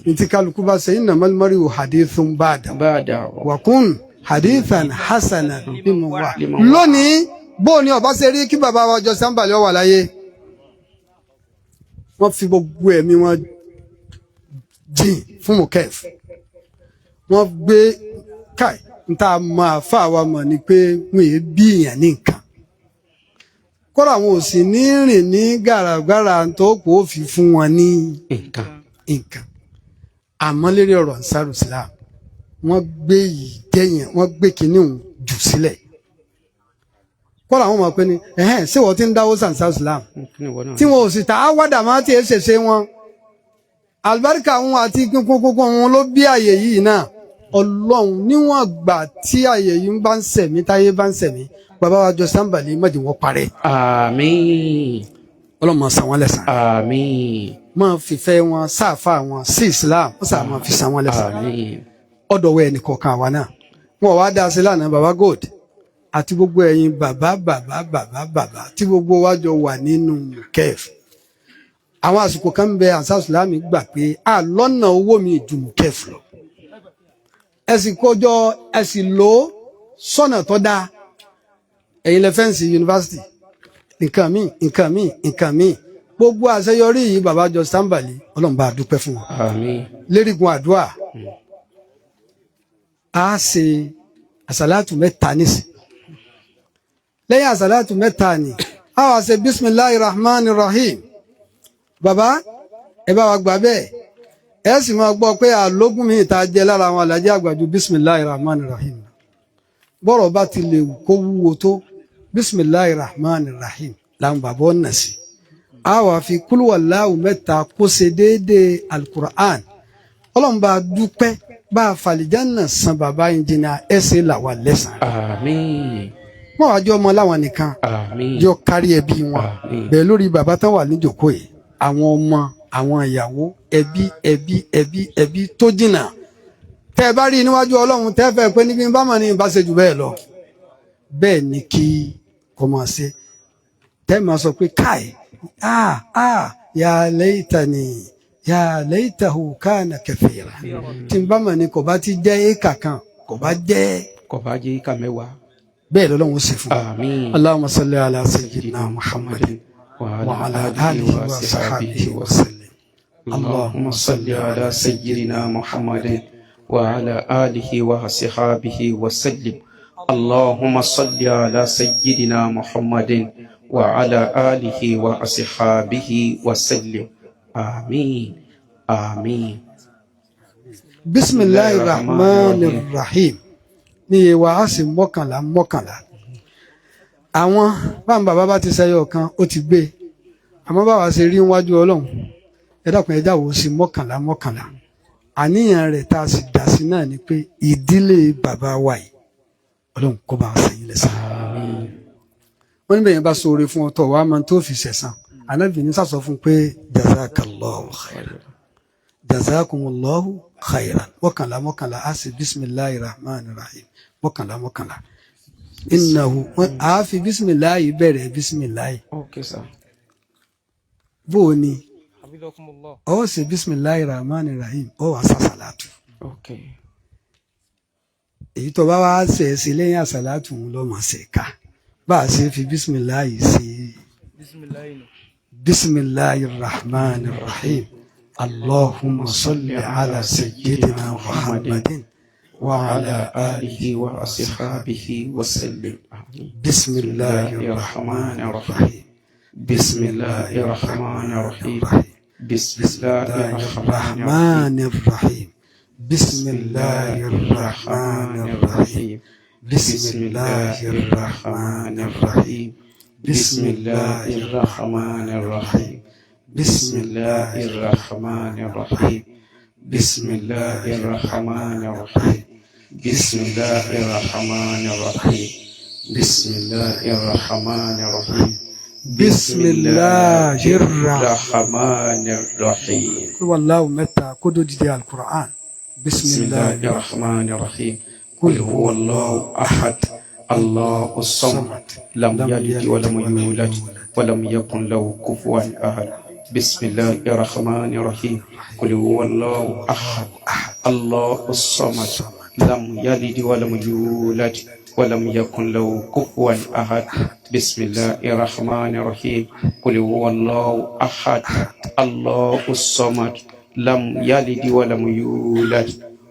ní tí kálukú bá ṣe innamal mar'u hadithun ba'da Ba'da. Wàkún hadithan hasanan liman wà Liman wà. Lónìí bó ni ọba ṣe rí kí bàbá wa jọ sábàlẹ̀ wà láyé, wọ́n fi gbogbo ẹ̀mí wọn jìn fún mokef. Wọ́n gbé káì níta máa fà wá mọ̀ ni pé wọ́n èé bí èèyàn ní nǹkan kọ́ra àwọn ò sì ní rìn ní gàràgàrà tó kò fi fún wọn ní Nǹkan. nǹkan. Àmọ́ lérí ọ̀rọ̀ Ansaru Islam, wọ́n gbé ìjẹyàn, wọ́n gbé kinní òun jù sílẹ̀. Kọ́ra àwọn ọmọ pé ní ẹ̀hẹ́n ṣé wọ́n ti ń dáwó Ansaru Islam Kí ni ìwọ náà? tí wọn ò sì tà á wádà máa tiẹ̀ ṣẹ̀ṣẹ̀ wọn. Àlùbáríkà wọn àti kúnkúnkún wọn ló bí àyè yìí náà. Ọlọ́run, níwọ̀n gbà tí àyè yìí ń bá ń sẹ̀mí, táyé bá ń sẹ̀mí, bàbá wa jọ sáǹbàlì mọ̀jẹ̀ wọ́n parẹ́. Àmín. Ọlọ́run máa san wọ́n lẹ́san. Àmín. Máa fìfẹ́ wọn sáàfà wọn sí Islam, wọ́n sáà máa fi san wọ́n lẹ́san. Àmín. Ọ̀dọ̀wọ́ ẹnì kọ̀ọ̀kan àwa náà wọn wá dá sí lánàá. Bàbá Gold àti gbogbo ẹ̀yin bàbá bàbá bàbá bàbá tí gbogbo wa jọ wà nínú kẹf, àwọn àsìkò kan ń bẹ Ansar Islami gbà pé a lọ́nà owó mi ju kẹf lọ. Ẹ sì kójọ, ẹ sì lò ó sọ́nà tó dáa. Ẹ̀yin lẹ fẹ́ǹsì yunifásitì, nǹkan míì, nǹkan míì, nǹkan míì. Gbogbo àṣeyọrí yìí, bàbá jọ sáǹbàlì, Ọlọ́run bá a dúpẹ́ fún wọn. Àmín. Lérigun àdúrà, a ṣe àsàlátù mẹ́ta nísìn. Lẹ́yìn àsàlátù mẹ́ta ni a wá ṣe bisimilahi rahman rahim. Bàbá, ẹ bá wa gbà bẹ́ẹ̀. Ẹ sì máa gbọ́ pé àlógún mi ìta jẹ lára àwọn alájẹ àgbàjú bisimilahi rahman rahim. Bọ́rọ̀ bá ti lè wù kó wúwo tó, bisimilahi rahman rahim làwọn bàbá ọ̀nà sí. A wá fi kúlúwàláwù mẹ́ta kó ṣe déédéé alukur'an. Ọlọ́run bá a dúpẹ́, bá a fàlìjánà san bàbá ẹnjìnà ẹsẹ̀ làwà lẹ́sàn. Àmín. Wọ́n wá jọ ọmọ láwọn nìkan. Àmín. Yọ kárí ẹbí wọn. Àmín. Bẹ́ẹ̀ lórí bàbá tó wà níjòkó yìí, àwọn ọmọ, àwọn ìyàwó, ẹbí ẹbí ẹbí ẹbí tó jìnnà tẹ́ ẹ bá rí i níwájú Ọlọ́run, tẹ́ ẹ fẹ́ pé níbi bá mọ̀ ní ìbá ṣe jù bẹ́ẹ̀ lọ. Bẹ́ẹ̀ ni kí kò máa ṣe tẹ́ ẹ máa sọ pé káì ah ah ya laitani ya laitahu kana kathira, tí n bá mọ̀ ní kò bá ti jẹ́ éèkà kan, kò bá jẹ́ Kò bá jẹ́ ìka mẹ́wàá. Bẹ́ẹ̀ lọ́lọ́run ó ṣe fún wa. Àmín. Allahumma salli ala sayyidina Muhammadin wa ala alihi wa sahbihi wa sallim. اللهم صل على سيدنا محمد وعلى آله وصحابه وسلم. اللهم صل على سيدنا محمد وعلى آله وأصحابه وسلم. آمين آمين. Bisimilahi rahman rahim ní iye wa a sì mọ́kànlá mọ́kànlá. Àwọn báwọn bàbá bá ti ṣẹyọ kan, ó ti gbé. Àmọ́ báwa ṣe rí níwájú Ọlọ́run, ẹ dákun, ẹ jáwọ́ sí mọ́kànlá mọ́kànlá. Àníyàn rẹ̀ tá a sì dá sí náà ni pé ìdílé bàbá wa yìí, Ọlọ́run kó bá a sẹ́yìn lẹ́sàn. Wọ́n níbẹ̀ yẹn bá sọ̀rọ̀ fún ọtọ̀ wàá máa tó fi sẹ̀sán. Ànábì ní sàsọ fún pé jazakallahu khairan, jazakumullahu khairan. Mọ́kànlá mọ́kànlá, a sì bisimilahi rahman rahim mọ́kànlá mọ́kànlá. Innahu, a fi bisimilahi bẹ̀rẹ̀ bisimilahi. Okay, sir. Bó o ní ọ ṣe bisimilahi rahman rahim, ọ wà sàṣàlátù. Okay. Èyí tó bá wá ṣe é ṣe lẹ́yìn àṣàlátù ń lọ́mọ ṣe ká bá a ṣe fi bisimilahi ṣe. Bisimilahi rahman rahim, allahumma salli ala sayyidina muhammadin wa ala alihi wa ashabihi wa sallim. Amin. Bisimilahi rahman rahim. Bismillahi rahman rahim. Bismillahi rahman rahman rahim. Bisimilahi rahman rahim. Bisimilahi rahman rahim. Bismillahi rahman rahim. Bismillahi rahman rahim. Bismillahi rahman rahim. Bismillahi rahman rahim. Bismillahi rahman rahim. Bisimilahi rahman rahim. Wàláwù mẹ́ta kó tó dìde alukur'an. Bismillahi Bisimilahi rahman rahim. Qul huwa Allahu ahad. Allahu samad. Lam yalid wa lam yulad wa lam yakun lahu kufuwan ahad. Bismillahi rahman rahim. Qul huwa Allahu ahad. Allahu samad. Lam yalid wa lam yulad wa lam yakun lahu kufuwan ahad. Bismillahi rahman rahim. Qul huwa Allahu ahad. Allahu samad. Lam yalid wa lam yulad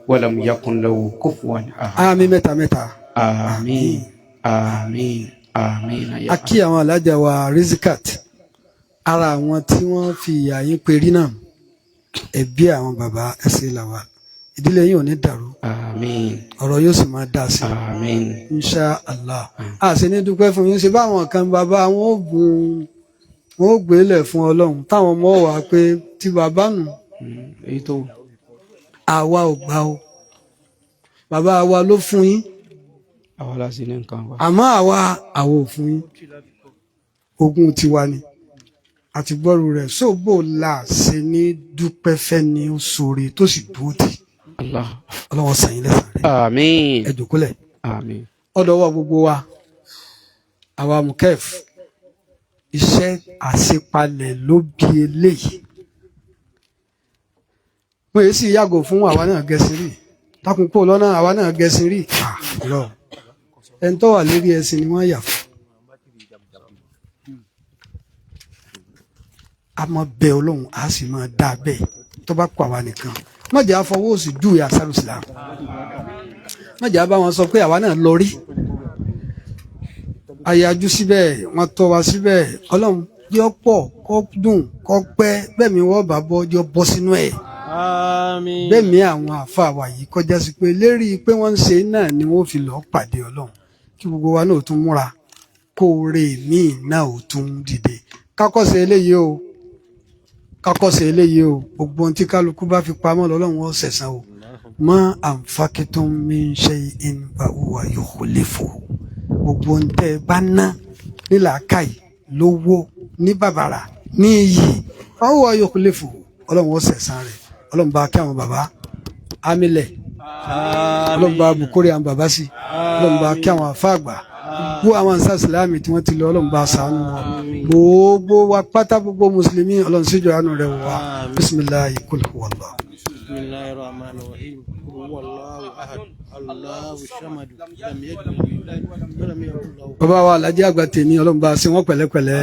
wa lam yakun lahu kufuwan ahad. Àmín mẹ́ta mẹ́ta. Àmín, àmín, àmín. A kí àwọn alájà wa Rizikat, ara àwọn tí wọ́n fi ìyà yín perí náà, ẹbí àwọn bàbá ẹsẹ làwà, ìdílé yín ò ní dàrú. Àmín. Ọ̀rọ̀ yóò sì máa dá sí i. Àmín. Insha allah, a sì ní dúpẹ́ fún yín ṣe báwọn kan bàbá wọn ò bùn, wọn ò gbélé fún Ọlọ́run táwọn ọmọ wà pé tí bàbá nù. Èyí tó Àwa ò gbà o, bàbá wa ló fún yín. Àwa la sì ní nǹkan wa. Àmọ́ àwa ò fún yín, ogún tiwa ni àti gbọ́rù rẹ̀ sóbò là ṣe ní dúpẹ́ fẹ́ ni ó ṣoore tó sì dúró tì. Allah. Ọlọ́wọ́ sàn yín lẹ́sàn rẹ̀. Àmín. Ẹ jòkólẹ̀. Àmín. Ọ̀dọ̀ wa gbogbo wa, àwa mukef, iṣẹ́ àṣepalẹ̀ ló bí eléyìí. Mo yìí sì yàgò fún àwa náà gẹ̀ẹ́sì rí takunpo lọ́nà, àwa náà gẹ̀ẹ́sì rí lọ. Ẹni tó wà lérí ẹṣin ni wọ́n yà fún. A máa bẹ Ọlọ́run, a sì máa dá a bẹ́ẹ̀ tó bá kọ àwa nìkan. Má jẹ́ àfọwọ́ òsì júwe àṣàrò sílámù, má jẹ́ àbá wọn sọ pé àwa náà lọ rí àyájú síbẹ̀, wọ́n tọ́ wa síbẹ̀. Ọlọ́run yọ pọ̀ kó dùn kó pẹ́ bẹ́ẹ̀ mi wọ́n bá bọ́ yọ bọ́ sínú ẹ̀. Àmín. Bẹ́ẹ̀ mi àwọn àáfàá wa yìí kọjá sí pé lérí pé wọ́n ń ṣe náà ni wọ́n fi lọ́ọ́ pàdé Ọlọ́run, kí gbogbo wa náà tún múra kó rè míì náà ò tún dìde kákọ́sẹ̀ eléyìí o, kákọ́sẹ̀ eléyìí o. Gbogbo ohun tí kálukú bá fi pamọ́ lọ́lọ́run ó ṣẹ̀san o. Mọ́ anfaqtum min shay'in fa huwa yukhlifu. Gbogbo ohun tẹ́ ẹ bá ná ní làákàyè, lówó, ní bàbàrà, ní iyì, fa huwa yukhlifu, Ọlọ́run ó ṣẹ̀san rẹ̀. Ọlọ́run bá kí àwọn bàbá amílẹ̀, Ọlọ́run bá bukuri àwọn bàbá sí, Ọlọ́run bá kí àwọn àfáàgbà, gbogbo àwọn ansa sílámì tí wọ́n ti lọ, Ọlọ́run bá ṣàánú wọn, gbogbo wa pátá, gbogbo mùsùlùmí, Ọlọ́run síjọ àánú rẹ̀ wá. Bisimilahi kul huwallah. Bismillahir Rahmanir Rahim. Qul huwallahu ahad. Allahu samad. Lam yalid wa lam yakul lahu. Bàbá wa Alhaji àgbà tèmi, Ọlọ́run bá ṣe wọ́n pẹ̀lẹ́pẹ̀lẹ́,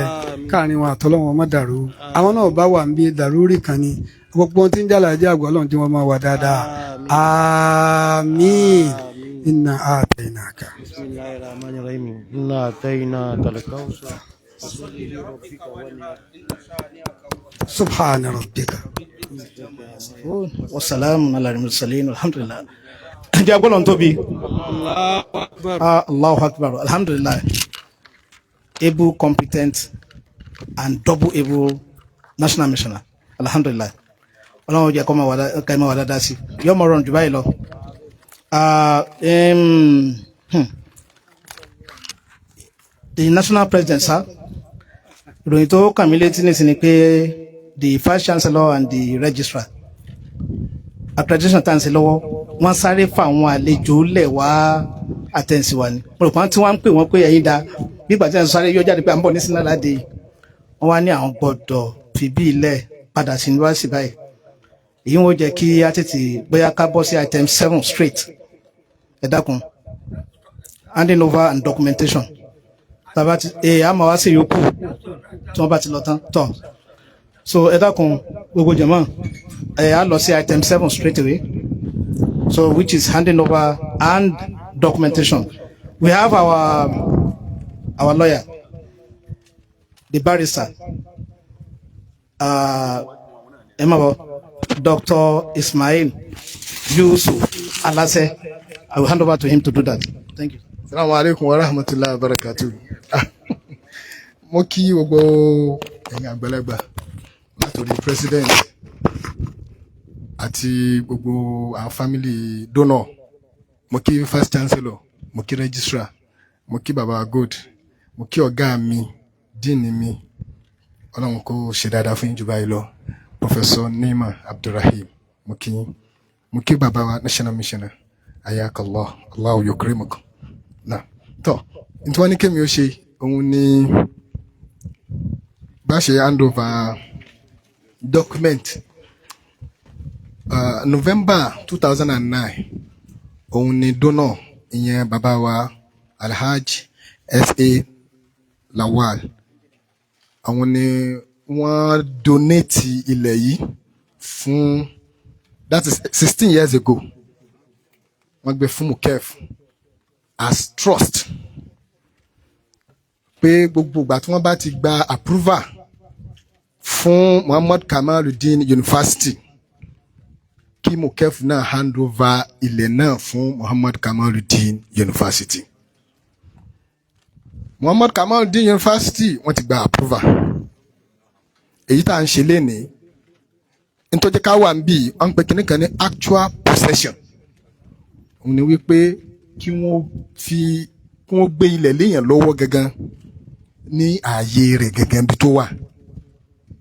káàrin wọn àtọ́lọ́wọ́n má dàrú. Àwọn náà bá wà ń bí dàrúrí kan ni gbogbo ohun tí ń jẹ́ Alhaji àgbà, Ọlọ́run tí wọ́n máa wà dáadáa. Àmín. Inna a'tainaka. Bismillahir Rahmanir Rahim. Inna a'tainaka al-kawthar. Fasalli li rabbika wanhar. Subhana rabbika. Wasalaamu ala mursalin, alhamdulilah. Jẹ́ agbọ́dọ̀ tóbi. Allahu akbar. Alhamdulilah. Able, competent and double able national missioner. Alhamdulillah. Ọlọ́run jẹ́ kó máa wà ká máa wà dáadáa sí yóò mọ̀ rọrùn jù báyìí lọ. The national president, sir, ìròyìn tó kàn mí létí nísìnyí ni pé the vice chancellor and the registrar, accreditation tá à ń ṣe lọ́wọ́, wọ́n sáré fa àwọn àlejò lẹ̀ wá àtẹ̀sí wa ni. Mo rò pé tí wọ́n ń pè wọ́n pé ẹ̀yin da bí ìgbà tí wọ́n sáré yọ jáde pé à ń bọ̀ ní sinadá de, wọ́n wá ní àwọn gbọ́dọ̀ fi bí ilẹ̀ padà sí yunifásitì báyìí. Èyí wọ́n jẹ́ kí á tètè bóyá ká bọ́ sí item 7 straight. Ẹ dákun, handing over and documentation, tàbá ti ẹ á máa wá sí yòókù tí wọ́n bá ti lọ tán tọ̀. So ẹ dákun, gbogbo jẹ̀mọ́, ẹ á lọ sí item 7 straight away, so which is handing over and documentation. We have our lawyer, the barrister, ẹ má bọ̀, Dr. Ismail Yusuf Alase. I will hand over to him to do that. Thank you. Salamu alaikum wa rahmatulahi wa barakatuh. Mo kí gbogbo ẹ̀yin àgbàlagbà látòrí president àti gbogbo àwọn family donor. Mo kí vice chancellor, mo kí registrar, mo kí baba gold, mo kí ọ̀gá mi, dean mi, Ọlọ́run kó ṣe dáadáa fún yín jù báyìí lọ, Professor Nima Abdulrahim. Mo kí yín. Mo kí baba wa national missioner, ayakallah, Allahu yukrimukum. Náà tọ́ ní tí wọ́n ní kémi ó ṣe òun ni bá ṣe hand over document. November 2009 òun ni donor, ìyẹn bàbá wa Alhaji S.A. Lawal, àwọn ni wọ́n donate ilẹ̀ yìí fún, that is 16 years ago. Wọ́n gbé fún Mukef as trust pé gbogbo ìgbà tí wọ́n bá ti gba approval fún Muhammad Kamaluddin University, kí Mukef náà hand over ilẹ̀ náà fún Muhammad Kamaluddin University. Muhammad Kamaluddin University, wọ́n ti gba approval. Èyí tá à ń ṣe lénìí, nítorí ká wà níbí, wọ́n ń pe kinní kan ní actual possession. Òun ni wípé kí wọ́n gbé ilẹ̀ léèyàn lọ́wọ́ gangan ní ààyè rẹ̀ gangan bí tó wà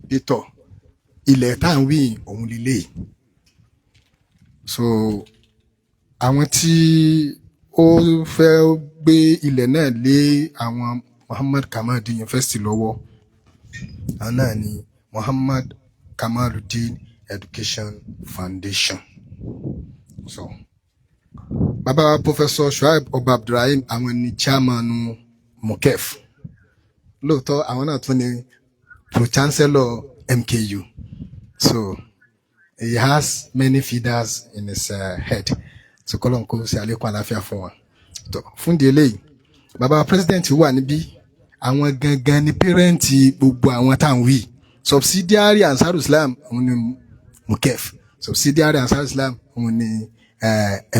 pétọ̀, ilẹ̀ tá à ń wí òun lélẹ̀. So àwọn tí ó fẹ́ gbé ilẹ̀ náà lé àwọn Muhammad Kamaluddin University lọ́wọ́, àwọn náà ni Muhammad Kamaluddin Education Foundation. So bàbá Professor Shuaib Ọba Abdulrahim, àwọn ni chairman Mukef. Lóòótọ́, àwọn náà tún ni pro-chancellor MKU, so he has many feeders in his head. So kọ́lọ́n kó ṣe àlékún àlàáfíà fún wa. Tó fún di eléyìí, bàbá president wà níbí, àwọn gangan ni parent gbogbo àwọn tá à ń wí. Subsidiary Ansar Islam òun ni Mukef, subsidiary Ansar Islam òun ni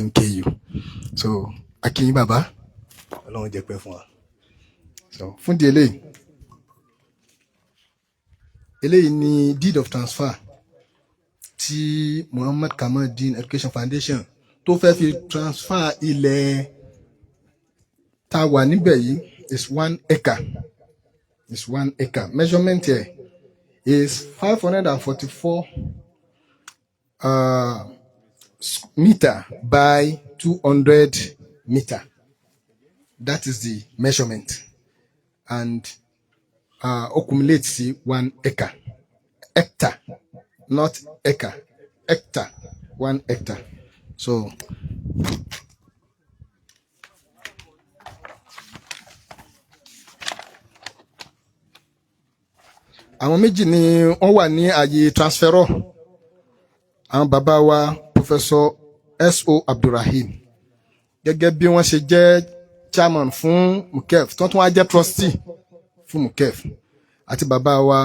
MKU. So akínyìn bàbá, Ọlọ́run jẹ́ pẹ́ fún wa. So fún di eléyìí, eléyìí ni deed of transfer tí Muhammad Kamaluddin Education Foundation tó fẹ́ fi transfer ilẹ̀ tá a wà níbẹ̀ yìí. Is 1 acre, is 1 acre. Measurement here is 544 meter by 200 meter. That is the measurement and accumulate sí 1 acre, hectare, not acre, hectare, 1 hectare. So àwọn méjì ni wọ́n wà ní ààyè transferor: àwọn bàbá wa Professor S.O. Abdulrahim, gẹ́gẹ́ bí wọ́n ṣe jẹ́ chairman fún Mukef, tí wọ́n tún wá jẹ́ trustee fún Mukef, àti bàbá wa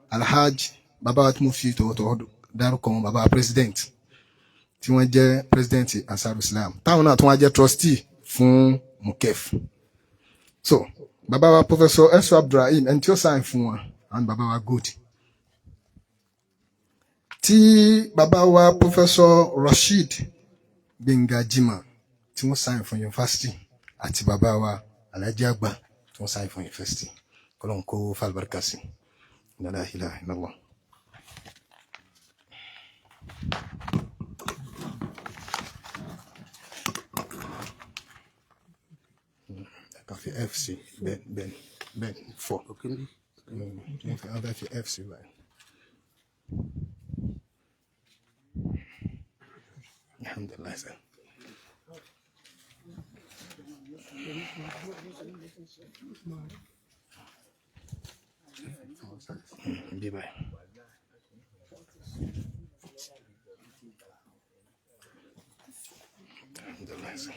Alhaj, bàbá wa tí mo fi tọ̀wọ̀tọ̀wọ̀ dárúkọ wọn, bàbá wa president, tí wọ́n jẹ́ president Ansar Islam, táwọn náà tún wá jẹ́ trustee fún Mukef. So bàbá wa Professor S.O. Abdulrahim, ẹni tí ó sign fún wọn, àwọn Àwọn bàbá wa gold tí bàbá wa Professor Rasheed Gbénga Jimoh tí wọ́n sign fún yunifásitì, àti bàbá wa Alhaji Àgbà tí wọ́n sign fún yunifásitì. Kọ́lọ́n kó fàlùbáríkà sí. La ilaha illallah. Kan fi F sí bẹ́ẹ̀ bẹ́ẹ̀ bẹ́ẹ̀ fọ́. Wọ́n fẹ́ fi F sí báyìí. Alhamdulillah sir. Bí báyìí. Alhamdulillah sir.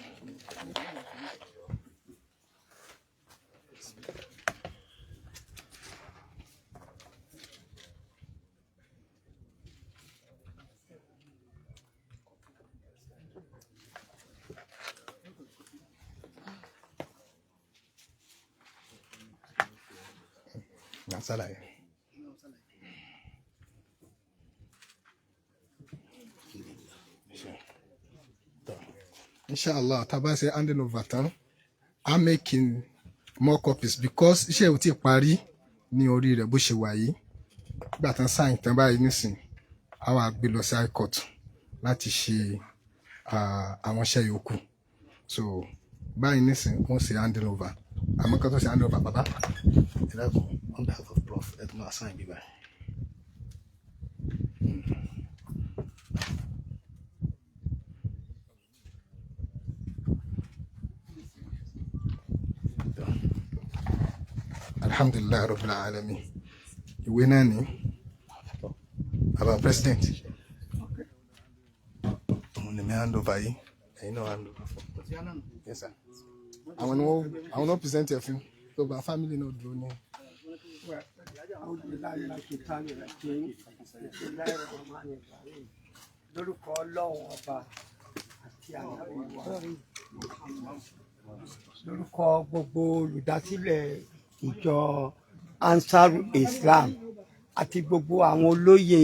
Ṣàlàyé. Inshallah, tá a bá ṣe handing over tán, I'm making more copies because iṣẹ́ ò tí ì parí ní orí rẹ̀ bó ṣe wà yìí. Nígbà tán sign tán báyìí nísìn, a wá gbé lọ sí high court láti ṣe àwọn iṣẹ́ yòókù. So báyìí nísìn, wọ́n ṣe handing over. Àmọ́ kan tó ṣe handing over, bàbá, ẹ dákun, on behalf of Prof, ẹ tún máa sign bí báyìí. Alhamdulilayi rabbil alamin. Ìwé náà ní baba president, òun ni mi hand over yìí, ẹ̀yin náà hand over fún. Yes sir. Àwọn ni wọ́n, àwọn náà present ẹ̀ fún tó gba family náà dúró ní. أعوذ بالله من الشيطان الرجيم. بسم الله الرحمن الرحيم. Lórúkọ Ọlọ́run Ọba àti ànábì wa Muhammad, lórúkọ gbogbo olùdásílẹ̀ ìjọ Ansaru Islam àti gbogbo àwọn olóyè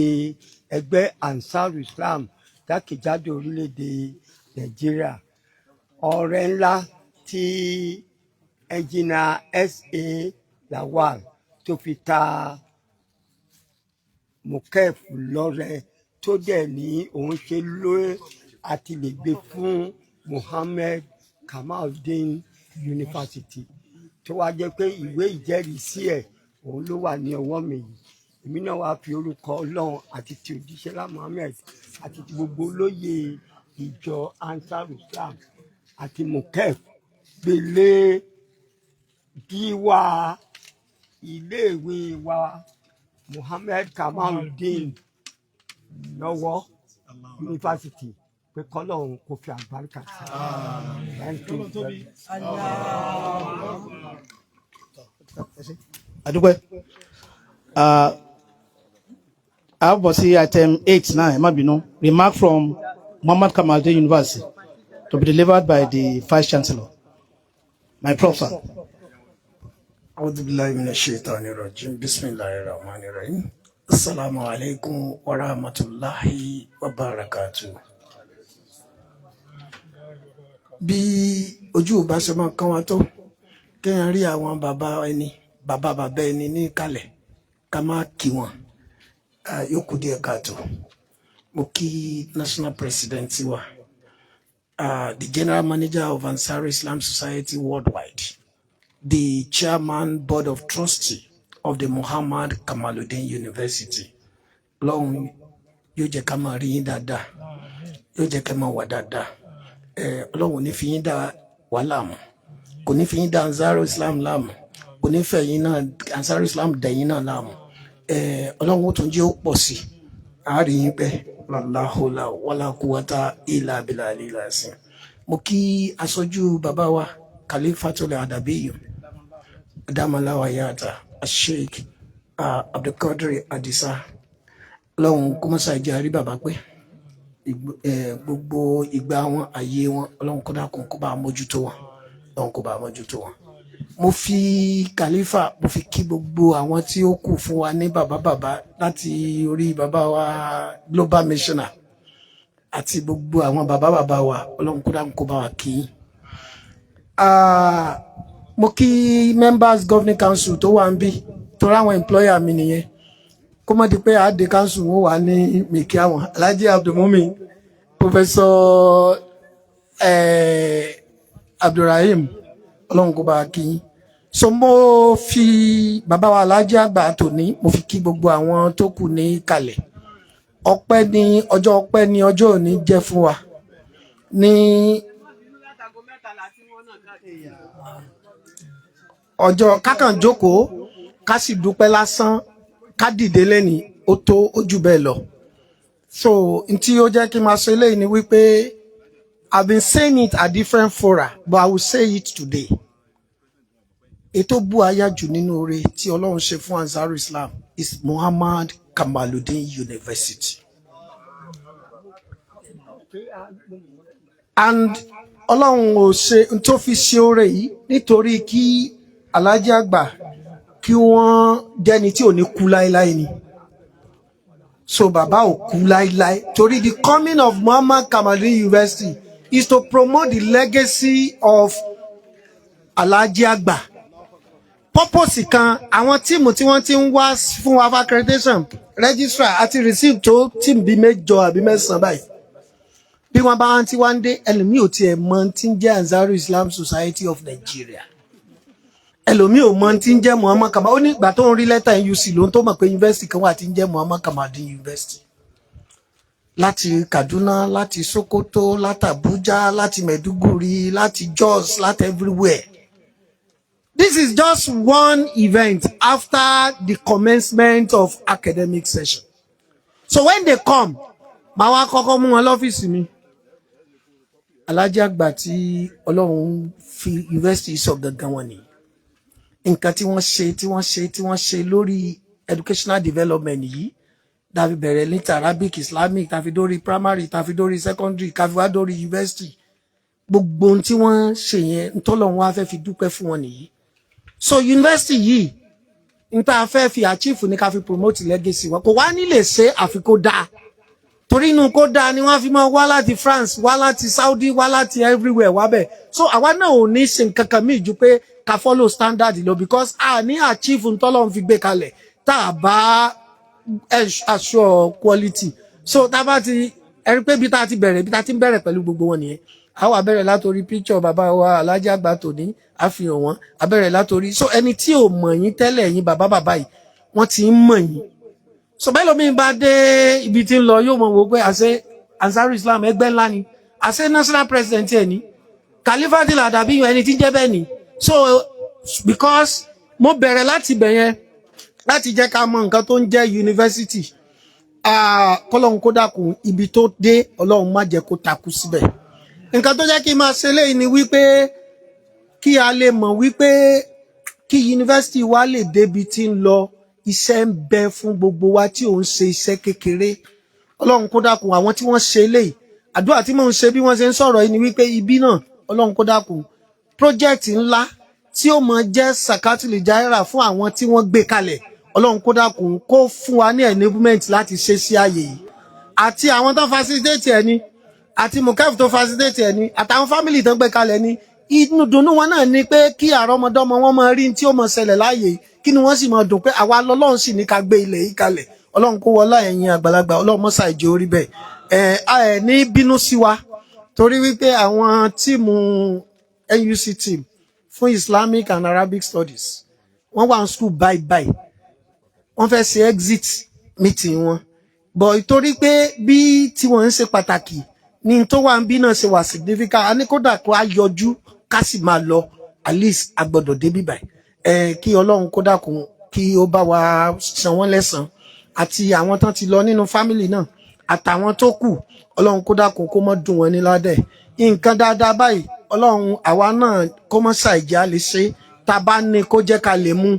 ẹgbẹ́ Ansaru Islam jákèjádò orílẹ̀-èdè Nàìjíríà, ọrẹ ńlá tí Ẹnjìnà S.A. Lawal tó fi ta Mukef lọ́rẹ, tó dẹ̀ ní òun ṣe ló àti lè gbé fún Muhammed Kamaldeen University, tó wá jẹ́ pé ìwé ìjẹ́rìísí ẹ̀ òun ló wà ní ọwọ́ mi yìí, èmi náà wá fi orúkọ Ọlọ́run àti ti òjíṣẹ́ lá Muhammed àti ti gbogbo olóyè ìjọ Ansar Islam àti Mukef gbélé gíwá iléèwé wa Muhammed Kamaldeen lọ́wọ́ yunifásitì pé kọ́lọ́run kò fi àlùbáríkà sí. Thank you very much. Àdúpẹ́. A bọ̀ sí item 8 náà, ẹ má bínú. Remark from Muhammad Kamaldeen University to be delivered by the Vice Chancellor. My prof, sir. أعوذ بالله من الشيطان الرجيم. بسم الله الرحمن الرحيم. السلام عليكم ورحمة الله وبركاته. Bí ojú ò bá ṣe máa kán wa tó, kéèyàn rí àwọn bàbá ẹni, bàbá bàbá ẹni ní kalẹ̀, ká má kí wọn, yóò kù díẹ̀ káàtó. Mo kí national president wa, the general manager of Ansar Islam Society worldwide, the chairman board of trustee of the Muhammad Kamaluddin University. Ọlọ́run yóò jẹ́ ká máa rí yín dáadáa, yóò jẹ́ ká máa wà dáadáa. Ọlọ́run ò ní fi yín dá wà láàmú, kò ní fi yín dá Ansar Islam láàmú, kò ní fẹ́ yín náà Ansar Islam dẹ̀yìn náà láàmú. Ọlọ́run ó tún jẹ́ ó pọ̀ sí i, àárín yín pẹ́ lálàhólà wàlá kúwátá ìlà bìlà ìlà sí. Mo kí aṣojú bàbá wa Khalifatul Adabiyu Damalawa Yata Sheikh Abdulkadir Adisa. Ọlọ́run kó mọ́sá ìjẹ́ àrí bàbá pé gbogbo ìgbà wọn, àyè wọn, Ọlọ́run kó dákun kó bá mójútó wọn, Ọlọ́run kó bá mójútó wọn. Mo fi Khalifa, mo fi kí gbogbo àwọn tí ó kù fún wa ní bàbá bàbá, láti orí bàbá wa global missioner àti gbogbo àwọn bàbá bàbá wa. Ọlọ́run kó dáhùn kó bá wa kí yín. Mo kí members governing council tó wà ń bí, torí àwọn employer mi nìyẹn. Kó má di pé àádé council wọn wà ní mìkí àwọn Alhaji Abdulmumin, Professor Abdulrahim, Ọlọ́run kó bá wa kí yín. So mo fi bàbá wa Alhaji àgbà tòní, mo fi kí gbogbo àwọn tó kù ní kalẹ̀. Ọpẹ́ ní ọjọ́, ọpẹ́ ní ọjọ́ òní jẹ́ fún wa ní ọjọ́ kákan jókòó, ká sì dúpẹ́ lásán, ká dìde lẹ́ni ó tó ojú bẹ́ẹ̀ lọ. So n tí ó jẹ́ kí n máa sọ eléyìí ni wípé I've been saying it at different fora, but I will say it today. Ètò bú aya jù nínú oore tí Ọlọ́run ṣe fún Ansaru Islam is Muhammad Kamaludin University. And Ọlọ́run ò ṣe n tó fi ṣe oore yìí nítorí kí Alhaji àgbà kí wọ́n jẹ́ni tí ò ní kú láéláé ni. So bàbá ò kú láéláé, torí the coming of Muhammad Kamaludin University is to promote the legacy of Alhaji àgbà. Purpose kan, àwọn team tí wọ́n ti ń wá fún wa accreditation, registrar àti receive tó team bíi mẹ́jọ àbí mẹ́sàn-án báyìí. Bí wọ́n bá ti wá ń dé, ẹlòmíì ò tiẹ̀ mọ tí ń jẹ́ Ansaru Islam Society of Nigeria, ẹlòmíì ò mọ tí ń jẹ́ Muhammad Kamal. Ó ní ìgbà tó ń rí lẹ́tà NUC ló ń tó mọ̀ pé yunifásitì kan wà tí ń jẹ́ Muhammad Kamaludin University. Láti Kaduna, láti Sokoto, láti Abuja, láti Maiduguri, láti Jos, láti everywhere. This is just one event after the commencement of academic session. So when they come, màá wá kọ́kọ́ mú wọn lọ́fíìsì mi. Alhaji àgbà tí Ọlọ́run fi yunifásitì sọ gangan wọn nìyí. Nǹkan tí wọ́n ṣe, tí wọ́n ṣe, tí wọ́n ṣe lórí educational development yìí, tàbí bẹ̀rẹ̀ ní Arabic, Islamic, tàbí dórí primary, tàbí dórí secondary, tàbí wá dórí university, gbogbo ohun tí wọ́n ṣe yẹn, ntọ́lọ́run wá fẹ́ fi dúpẹ́ fún wọn nìyí. So university yìí, n tá a fẹ́ fi achieve ní ká fi promote legacy wọn. Kò wá ní lè ṣe àfi kó dáa, torí inú kó dáa ni wọ́n fi máa wá láti France, wá láti Saudi, wá láti everywhere wá bẹ̀. So àwa náà ò ní ṣe nǹkan kan míì ju pé ká follow standard lọ, because a ní achieve ntọ́lọ́run fi gbé kalẹ̀ tá a bá assure quality. So tá a bá ti ẹrí pé bí tá a ti bẹ̀rẹ̀, bí tá a ti ń bẹ̀rẹ̀ pẹ̀lú gbogbo wọn nìyẹn. A wà bẹ̀rẹ̀ látòrí picture bàbá wa Alhaji àgbà tòní, àfihàn wọn, a bẹ̀rẹ̀ látòrí. So ẹni tí ò mọ̀ yín tẹ́lẹ̀, yín bàbá bàbá yìí, wọ́n ti ń mọ̀ yín. So bẹ́ẹ̀ lómi bá dé ibi tí ń lọ, yóò mọ̀ wò pé àṣẹ Ansaru Islam ẹgbẹ́ ńlá ni, àṣẹ national president ẹ̀ ní Khalifa ti là dàbí ẹni tí ń jẹ́ bẹ́ẹ̀ ni. So because mo bẹ̀rẹ̀ láti bẹ̀ yẹn láti jẹ́ ká mọ̀ nǹkan tó ń jẹ́ university, kọ́lọ́hún kó dákun, ibi tó dé, Ọlọ́run má jẹ́ kó takú síbẹ̀. Nǹkan tó jẹ́ kí n máa ṣe léyìí ni wípé kí a lè mọ̀ wípé kí yunifásitì wa lè débi tí ń lọ, iṣẹ́ ń bẹ fún gbogbo wa tí ò ń ṣe iṣẹ́ kékeré. Ọlọ́run kó dákun, àwọn tí wọ́n ṣe léyìí, àdúrà tí mò ń ṣe bí wọ́n ṣe ń sọ̀rọ̀ yìí ni wípé ibi náà, Ọlọ́run kó dákun, project ńlá tí ó mọ jẹ́ sakatuli jaira fún àwọn tí wọ́n gbé kalẹ̀, Ọlọ́run kó dákun kó fún wa ní enablement láti ṣe sí ààyè yìí, àti àwọn tó facilitate ẹ̀ ni, àti mukef tó facilitate ẹ̀ ni, àtàwọn family tó gbé kalẹ̀ ni. Inú dùnnú wọn náà ni pé kí àrọ́mọdọ́mọ wọn máa rí tí ó máa ṣẹlẹ̀ láàyè yìí, kí ni wọ́n sì máa dùn pé àwa lọ́lọ́run sì ní ká gbé ilẹ̀ yìí kalẹ̀. Ọlọ́run kó wọlá ẹ̀yin àgbàlagbà, Ọlọ́run mọ́sà ìjọ orí bẹ́ẹ̀. Ẹ̀ ẹ̀ ní bínú sí wa, torí wípé àwọn team NUC, team fún Islamic and Arabic Studies, wọ́n wà ní school bye bye, wọ́n fẹ́ ṣe exit meeting wọn, but ìtorí pé bí tí wọ́n ń ṣe pàtàkì ní tó wà ń bí náà ṣe wà significant, a ní kódà kó a yọjú ká sì máa lọ, at least a gbọ́dọ̀ débi báyìí. Ẹ kí Ọlọ́run kó dákun kí ó bá wa san wọ́n lẹ́san, àti àwọn tán ti lọ nínú family náà, àtàwọn tó kù. Ọlọ́run kó dákun kó mọ́ dùn wọ́n ní ládẹ̀ nǹkan dáadáa báyìí. Ọlọ́run àwa náà kó mọ́ ṣàìjẹ́ á lè ṣe tá a bá ní kó jẹ́ ká lè mú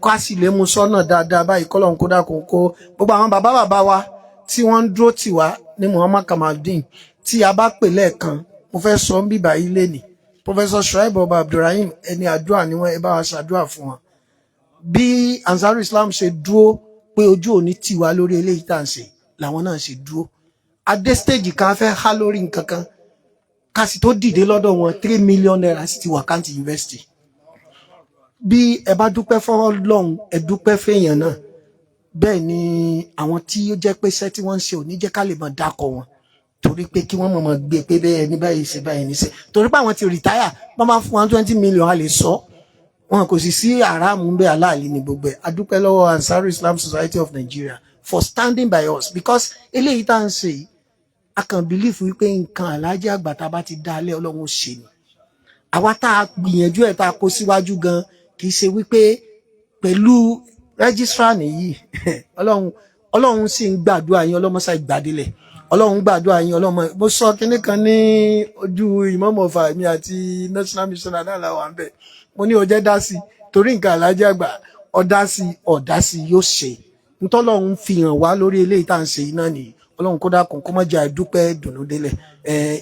ká sì lè mú sọ́nà dáadáa báyìí. Kọ́lọ́run kó dákun kó gbogbo àwọn bàbá bàbá wa tí wọ́n ń dúró tì wá ní Muhammad Kamaldeen, tí a bá pè lẹ́ẹ̀kan, mo fẹ́ sọ ń bíbá yìí lénìí. Professor Shuaib Ọba Abdulrahim, ẹni àdúrà ni wọ́n, ẹ bá wa ṣàdúrà fún wọn. Bí Ansarul Islam ṣe dúró pé ojú òní tì wá lórí eléyìí tá à ń ṣe, làwọn náà ṣe dúró. Adé stage kan fẹ́ há lórí nǹkan kan, ká sì tó dìde lọ́dọ̀ wọn, ₦3 million sì ti wà káǹtì university. Bí ẹ bá dúpẹ́ fọ́lọ́run, ẹ dúpẹ́ fẹ́yàn náà. Bẹ́ẹ̀ ni àwọn tí ó jẹ́ pé iṣẹ́ tí wọ́n ń ṣe ò ní jẹ́ ká lè máa dákọ̀ wọn, torí pé kí wọ́n mọ̀ mọ̀ gbé pé bẹ́ẹ̀ ní báyìí ṣe báyìí ní ṣe, torí pé àwọn ti retire. Wọ́n máa fún wọn 20 million, a lè sọ wọn kò sì sí àràmù ń bẹ, aláàlí ní gbogbo ẹ̀. A dúpẹ́ lọ́wọ́ Ansarul Islam Society of Nigeria for standing by us, because eléyìí tá à ń ṣe yìí, a kàn believe wípé nǹkan aláàjì àgbà tá a bá ti dá alẹ́, Ọlọ́run ó ṣe ni. Àwa tá a gbìyànjú ẹ̀, tá a kó síwájú gan, kì í ṣe wípé pẹ̀lú registrar nìyí. Ọlọ́run sì ń gbàdúrà yín, ọlọ́mọṣà ìgbàdílẹ̀, Ọlọ́run gbàdúrà yín. Ọlọ́mọ mo sọ kinní kan ní ojú ìmọ̀ọ́mọ̀ ọ̀fà mi àti national missioner náà làwọn à ń bẹ̀. Mo ní ọjọ́ dá sí torí nǹkan aláàjì àgbà, ọ̀dá sí ọ̀dá sí yóò ṣe ntọ́lọ́run fi hàn wá lórí eléyìí tá à ń ṣe yìí náà nìyí. Ọlọ́run kó dákun, kó má jẹ́ àìdúpẹ́ dùnú délẹ̀.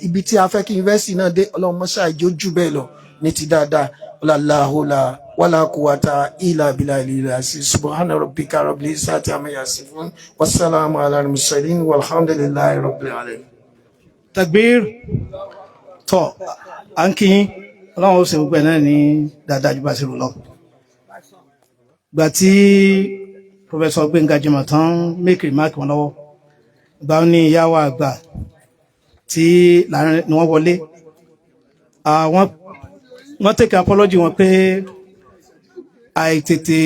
Ibi tí a fẹ́ kí yunifásitì náà dé, Ọlọ́run mọ́ṣáà ìjó jù bẹ́ẹ̀ lọ ní ti dáadáa. Ọlọ́láhùlà wàlá quwwata illa billahi ìlàsí. Subhana rabbika rabbil izzati amma yasifun, wassalamu ala al-mursalin, walhamdulillahi rabbil alamin. Takbir. Tọ, à ń kí yín. Ọlọ́run ó ṣe gbogbo ẹ̀ náà ní dáadáa ju bá ṣe rò lọ. Gbà tí Professor Gbénga Jimoh tán make remark wọn lọ́wọ́, gbà ó ní ìyá wa àgbà tí láàrin ni wọ́n wọlé. Wọ́n take apology wọn pé àìtètè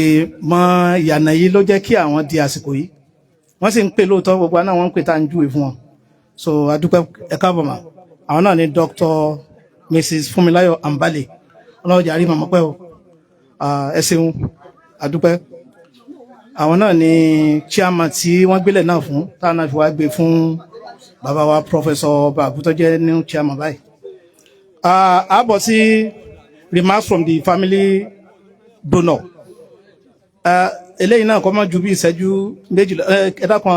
mọ ìyànà yìí ló jẹ́ kí àwọn di àsìkò yìí. Wọ́n sì ń pè lóòótọ́, gbogbo àná wọ́n ń pè tá à ń júwe fún wọn. So adúpẹ́, ẹ káàbọ̀ mà. Àwọn náà ní Dr. Mrs. Fúnmiláyọ̀ Ambali. Ọlọ́run jàrí màmá pẹ́ o. Ẹ ṣeun, adúpẹ́. Àwọn náà ní chairman tí wọ́n gbélé náà fún, táwọn náà fi wá gbé fún bàbá wa Professor Babu tó jẹ́ new chairman báyìí. A bọ̀ sí remarks from the family donor. Eléyìí náà kọ́ mọ́ ju bí ìṣẹ́jú 2 lọ. Ẹ dákun,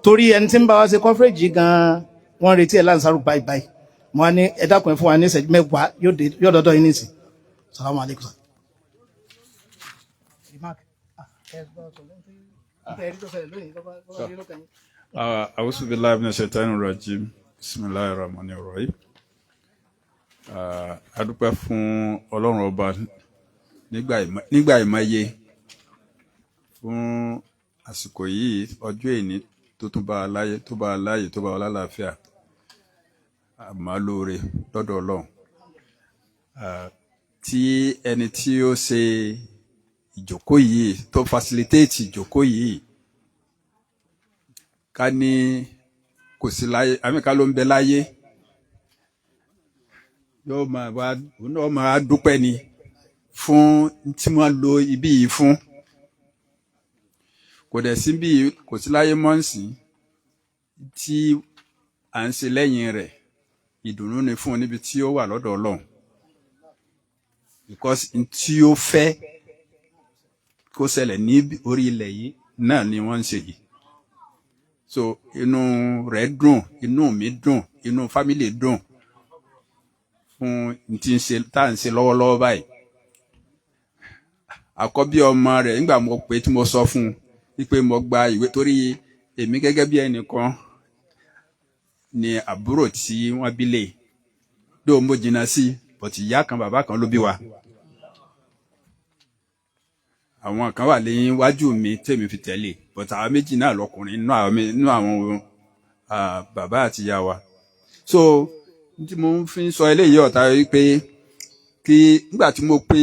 torí ẹni tí ń bá wa ṣe coverage yìí gan-an, wọ́n retí ẹ̀ láǹsàrò báyìí báyìí. Mo wá ní ẹ dákun, ẹ fún wa ní ìṣẹ́jú 10, yóò dọ́dọ̀ yín nísìn. Salamu alaikum sir. Remark. Ah, ẹ gbọ́ sọ lẹ́yìn tí ẹ rí tó ṣẹlẹ̀ lónìí, tó bá rí lọ́kàn yín. أعوذ بالله من الشيطان الرجيم، بسم الله الرحمن الرحيم. A dúpẹ́ fún Ọlọ́run ọba nígbà ìmọ̀ye fún àsìkò yìí, ọjọ́ èní tó tún bá a láyé, tó bá a láàyè, tó bá a lálàáfíà, àmọ́ lóore lọ́dọ̀ Ọlọ́run. Tí ẹni tí ó ṣe ìjókòó yìí, tó facilitate ìjókòó yìí, ká ní kò sí láyé, àmì ká ló ń bẹ láyé, yóò máa wá, òun náà máa dúpẹ́ ni fún tí wọ́n lo ibí yìí fún. Kò dẹ̀ sí bí kò sí láyé mọ́ǹsìn tí à ń ṣe lẹ́yìn rẹ̀, ìdùnnú ni fún un níbi tí ó wà lọ́dọ̀ Ọlọ́run, because n tí ó fẹ́ kó ṣẹlẹ̀ ní orí ilẹ̀ yìí náà ni wọ́n ń ṣe yìí. So inú rẹ̀ dùn, inú mi dùn, inú family dùn fún n tí ń ṣe tá à ń ṣe lọ́wọ́lọ́wọ́ báyìí. Àkọ́bí ọmọ rẹ̀, nígbà mo pè tí mo sọ fún un wípé mo gba ìwé, torí èmi gẹ́gẹ́ bí ẹnìkan ni àbúrò tí wọ́n bí lè dóò, mo jìnnà sí, but ìyá kan bàbá kan ló bí wa. Àwọn kan wà léwájú mi tèmi fi tẹ̀lé, but àwọn méjì náà lọkùnrin nínú àwọn bàbá àti ìyá wa. So tí mo fi ń sọ eléyìí ọ̀tá wípé kí nígbà tí mo pe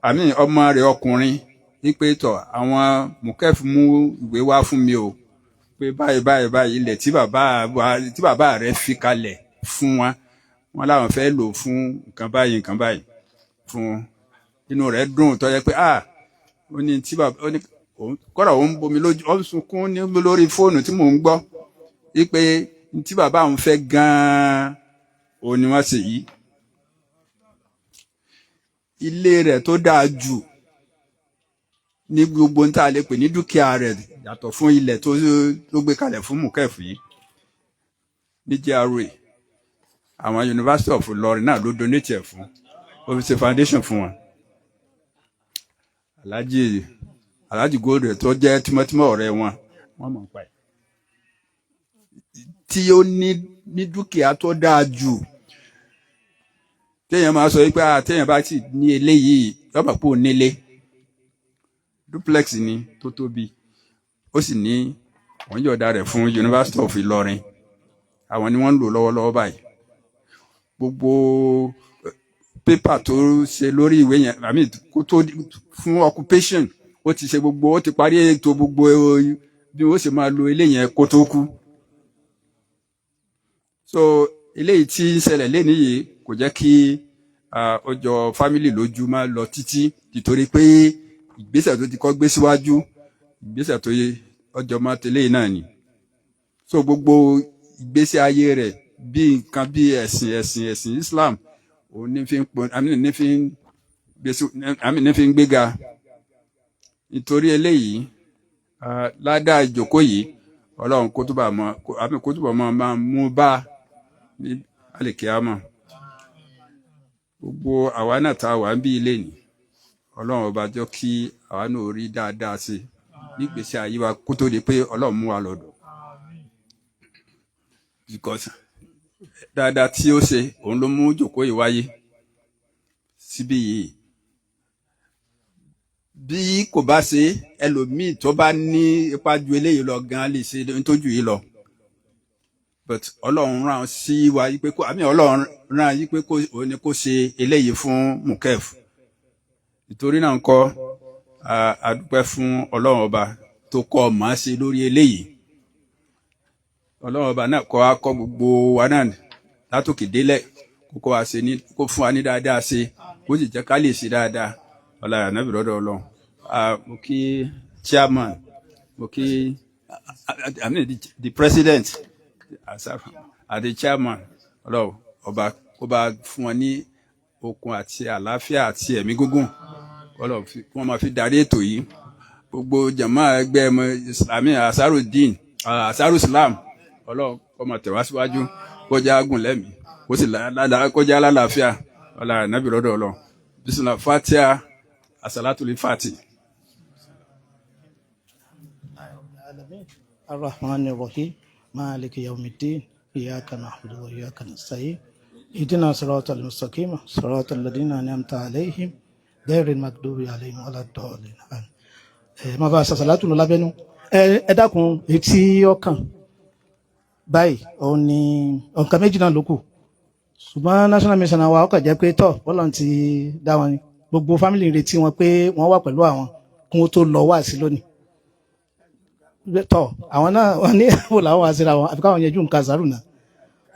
àmì ọmọ rẹ̀ ọkùnrin wípé tọ̀, àwọn mùkẹ́fì mú ìwé wá fún mi o, pé báyìí báyìí báyìí, ilẹ̀ tí bàbá wa, tí bàbá rẹ̀ fi kalẹ̀ fún wa, wọn láwọn fẹ́ lò fún nǹkan báyìí, nǹkan báyìí fún. Inú rẹ̀ dùn tó yẹ pé ah, ó ní tí bàbá ó ní kọ́dà òun bomi lójú, ó ń sunkún ní lórí fóònù tí mò ń gbọ́ wípé tí bàbá òun fẹ́ gan-an òun ni wọ́n ṣe yìí. Ilé rẹ̀ tó dáa jù ní gbogbo ń tá a lè pè ní dúkìá rẹ̀, yàtọ̀ fún ilẹ̀ tó gbé kalẹ̀ fún mùkẹ́fù yìí ní GRA. Àwọn University of Ìlọrin náà ló donate ẹ̀ fún, ó fi ṣe foundation fún wọn. Alhaji Gold tó jẹ́ tímọ́tímọ́ ọ̀rẹ́ wọn, wọ́n mọ̀ nípa ẹ̀, tí ó ní dúkìá tó dáa jù téèyàn máa sọ wípé, ah, téèyàn bá sì ní eléyìí, yọba pò nílé duplex ni tó tóbi. Ó sì ní wọ́n yọ̀ọ̀da rẹ̀ fún University of Ìlọrin. Àwọn ni wọ́n ń lò lọ́wọ́lọ́wọ́ báyìí. Gbogbo pépà tó ṣe lórí ìwé yẹn, I mean, kó tó fún occupation, ó ti ṣe gbogbo, ó ti parí ètò gbogbo bí ó ṣe máa lo ilé yẹn kó tó kú. So eléyìí tí ń ṣẹlẹ̀ lénìí yìí kò jẹ́ kí ó jọ family lójú máa lọ títí, nítorí pé ìgbésẹ̀ tó ti kọ́ gbé síwájú, ìgbésẹ̀ tó yẹ ọjọ́ máa tẹ̀lé náà ni. So gbogbo ìgbésí ayé rẹ̀, bí nǹkan bí ẹ̀sìn Islam, òun ní fi ń pọn, àmì ní fi ń gbèsè, àmì ní fi ń gbéga. Nítorí eléyìí, ládàá ìjókòó yìí, Ọlọ́run kó túbọ̀ mọ, àmì kó túbọ̀ mọ máa mú bá ní àlèkíámọ̀ gbogbo àwa náà tá a wà ń bí ilé ní. Ọlọ́run ọba jọ kí àwa náà rí dáadáa sí nígbèsí ayé wa kó tó di pé Ọlọ́run mú wa lọ́dọ̀, because dáadáa tí ó ṣe, òun ló mú jòkó yìí wáyé síbí yìí. Bí kò bá ṣe, ẹlòmíì tó bá ní ipa ju eléyìí lọ gan lè ṣe tó jù yìí lọ, but Ọlọ́run rán sí wa yí pé kó, àmì Ọlọ́run rán yí pé kó òun ni kó ṣe eléyìí fún mukef. Ìtorí náà ń kọ́, a dúpẹ́ fún Ọlọ́run ọba tó kọ́ ọ máa ṣe lórí eléyìí. Ọlọ́run ọba náà kọ́ akọ́ gbogbo wa náà látòkè délẹ̀, kó kọ́ wa ṣe ní, kó fún wa ní dáadáa ṣe, kó sì jẹ́ ká lè ṣe dáadáa. Ọlá ànábì lọ́dọ̀ Ọlọ́run. Mo kí chairman, mo kí, I mean, the president àti chairman. Ọlọ́run ọba kó bá fún wọn ní okun àti àlàáfíà àti ẹ̀mí gígùn, Ọlọ́run kí wọ́n máa fi darí ètò yìí. Gbogbo jama ẹgbẹ́ Islami Ansarudeen, Ansaru Islam, Ọlọ́run kó máa tẹ̀ wá síwájú, kó jẹ́ àgùn lẹ́mìí, kó sì kó jẹ́ alálàáfíà. Ọlá ànábì lọ́dọ̀ Ọlọ́run. Bisimilah, fatia asalatul fati. الرحمن الرحيم، مالك يوم الدين، إياك نعبد وإياك نستعين، اهدنا صراط المستقيم، صراط الذين أنعمت عليهم، غير المغضوب عليهم ولا الضالين، آمين. Ẹ máa bá a ṣàṣàlátù lọ lábẹ́nú. Ẹ dákun, etí ọkàn báyìí, òun ni nǹkan méjì náà ló kù, ṣùgbọ́n national mission wa, ó kàn jẹ́ pé tọ́ bọ́lá ti dá wọn ni. Gbogbo family ń retí wọn pé wọ́n wà pẹ̀lú àwọn kí wọ́n tó lọ wá sí lónìí. Tọ́ àwọn náà wọ́n ní wò làwọn wá síra wọn, àfi káwọn yẹjú nǹkan àzárù náà.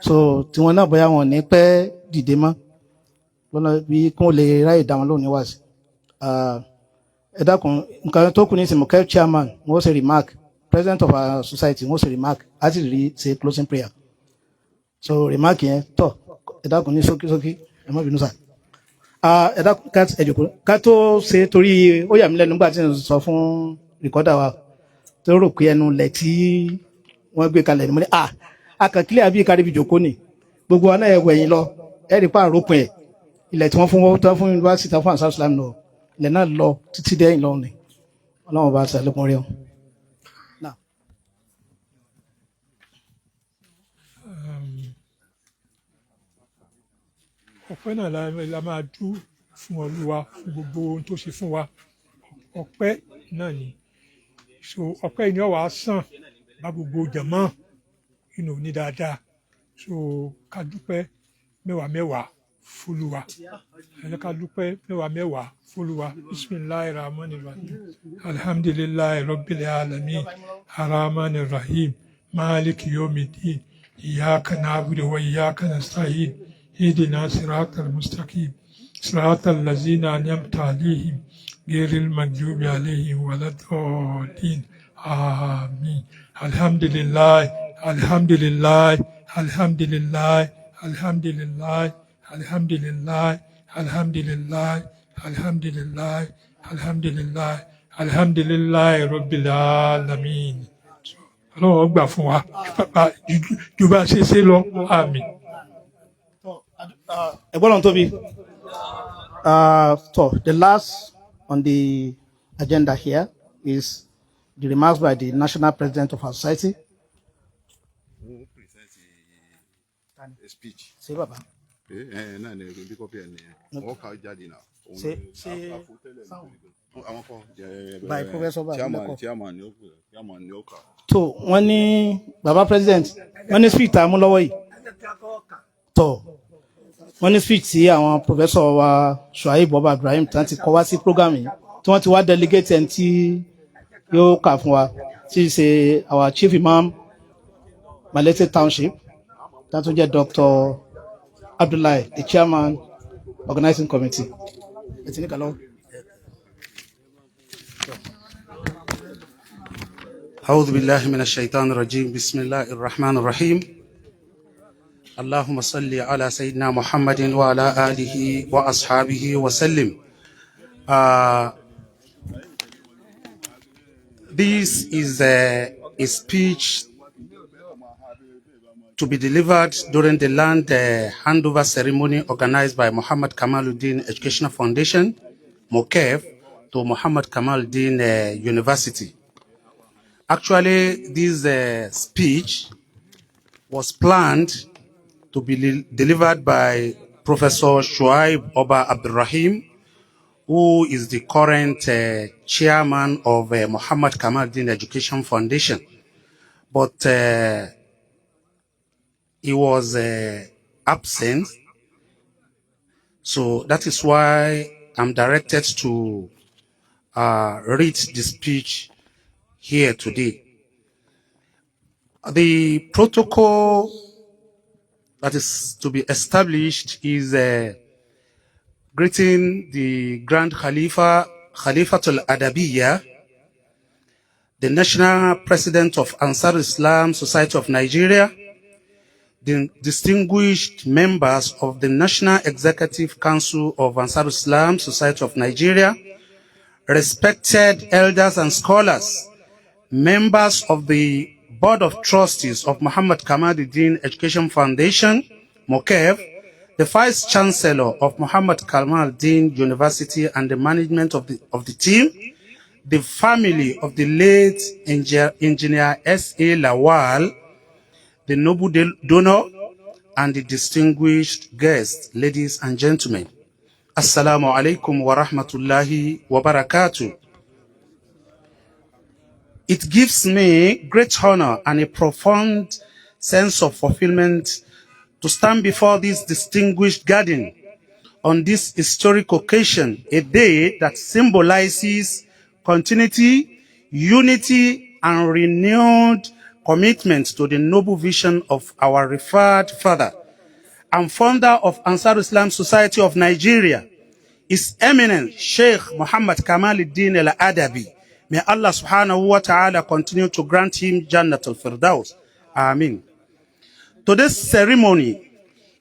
So tiwọn náà, bóyá wọn ò ní pẹ́ dìde mọ́ lọ́nà bí kí wọ́n lè ráyè dá wọn lóhùn ní wá sí. Ẹ dákun, nǹkan tó kù ní ìsìn, mọ̀kẹ́ chairman wọ́n ṣe remark, president of our society wọ́n ṣe remark, á sì rí ṣe closing prayer. So remark yẹn tọ́, ẹ dákun, ní ṣókíṣókí, ẹ má bínú sá. Ẹ dákun, ká ẹ jòkó ká tó ṣe, torí ó yà mí lẹ́nu nígbà tí n sọ fún recorder wa tó rò pé ẹnu lẹ̀ tí wọ́n gbé kalẹ̀ ni. Mo ní à akànkílẹ̀ àbí káríbi jòkó ni gbogbo wa náà. Ẹ wẹ̀yìn lọ, ẹ rí pa àròpin ẹ̀, ilẹ̀ tí wọ́n fún wọn tán fún yunifásitì tán fún Ansar Islam lọ, ilẹ̀ náà lọ títí dẹ́yìn lọ́hùn ni. Ọlọ́run bá ṣàlékún rí ọ. Now. Ọpẹ́ náà la máa dú fún Olúwa fún gbogbo ohun tó ṣe fún wa. Ọpẹ́ náà ni. So ọpẹ́ yìí ni ó wàá sàn bá gbogbo jàmọ́ ní dáadáa. So ká dúpẹ́ mẹ́wàá mẹ́wàá f'Olúwa. Ẹ jẹ́ ká dúpẹ́ mẹ́wàá mẹ́wàá f'Olúwa. Bisimilahi rahman rahim, alhamdulilahi rabbil alamin, arahman rahim, maliki yomidin, iyaka na'budu wa iyaka nasta'in, ihdina siratal mustaqim, siratal lazina an'amta alayhim, ghairil maghdubi alayhim waladdallin, amin. Alhamdulilahi, alhamdulilahi, alhamdulilahi, alhamdulilahi, alhamdulilahi, alhamdulilahi, alhamdulilahi, alhamdulilahi, alhamdulilahi rabbil alamin. Ọlọ́run ó gbà fún wa ju bá a ṣe ṣe lọ. Àmín. Ẹgbọ́n lọ́n tóbi. So the last on the agenda here is the remarks by the national president of our society. Present a speech. Ṣé bàbá? Ẹ ẹ náà ni bí copy ẹ nìyẹn. Wọ́n kà á jáde náà. Ṣé Àwọn kọ. By Professor Baba Chairman Leko. Chairman ni ó pè, chairman ni ó kà. Tó wọ́n ní bàbá president, wọ́n ní speech tá a mú lọ́wọ́ yìí. Tó wọ́n ní speech tí àwọn professor wa Shuaib Oba Ibrahim tán ti kọ wá sí program yìí, tí wọ́n ti wá delegate ẹni tí yóò kà fún wa, tí í ṣe our chief imam, Malete Township, tó tún jẹ́ Dr. Abdullahi, the chairman, organizing committee. Ẹ ti ní kà lọ́wọ́. أعوذ بالله من الشيطان الرجيم. بسم الله الرحمن الرحيم. اللهم صل على سيدنا محمد وعلى آله وأصحابه وسلم. This is a speech to be delivered during the land handover ceremony organized by Muhammad Kamaluddin Educational Foundation, MOKEF, to Muhammad Kamaluddin University. Actually, this speech was planned to be delivered by Professor Shuaib Oba Abdurrahim, who is the current chairman of Muhammad Kamaluddin Education Foundation. But he was absent. So that is why I'm directed to read the speech here today. The protocol that is to be established is greeting the Grand Khalifa, Khalifatul Adabiyah, the National President of Ansar Islam Society of Nigeria, the distinguished members of the National Executive Council of Ansar Islam Society of Nigeria, respected elders and scholars, members of the Board of Trustees of Muhammad Kamaluddin Education Foundation, MOKEF, the Vice Chancellor of Muhammad Kamaluddin University and the management of the team, the family of the late Engineer S.A. Lawal, the noble donor, and the distinguished guests, ladies and gentlemen. السلام عليكم ورحمة الله وبركاته. It gives me great honor and a profound sense of fulfillment to stand before this distinguished gathering on this historic occasion, a day that symbolizes continuity, unity, and renewed commitment to the noble vision of our revered father and founder of Ansar Islam Society of Nigeria, His Eminence Sheikh Muhammad Kamaluddin Al-Adabi. May Allah سبحانه وتعالى continue to grant him جنة الفردوس. آمين. Today's ceremony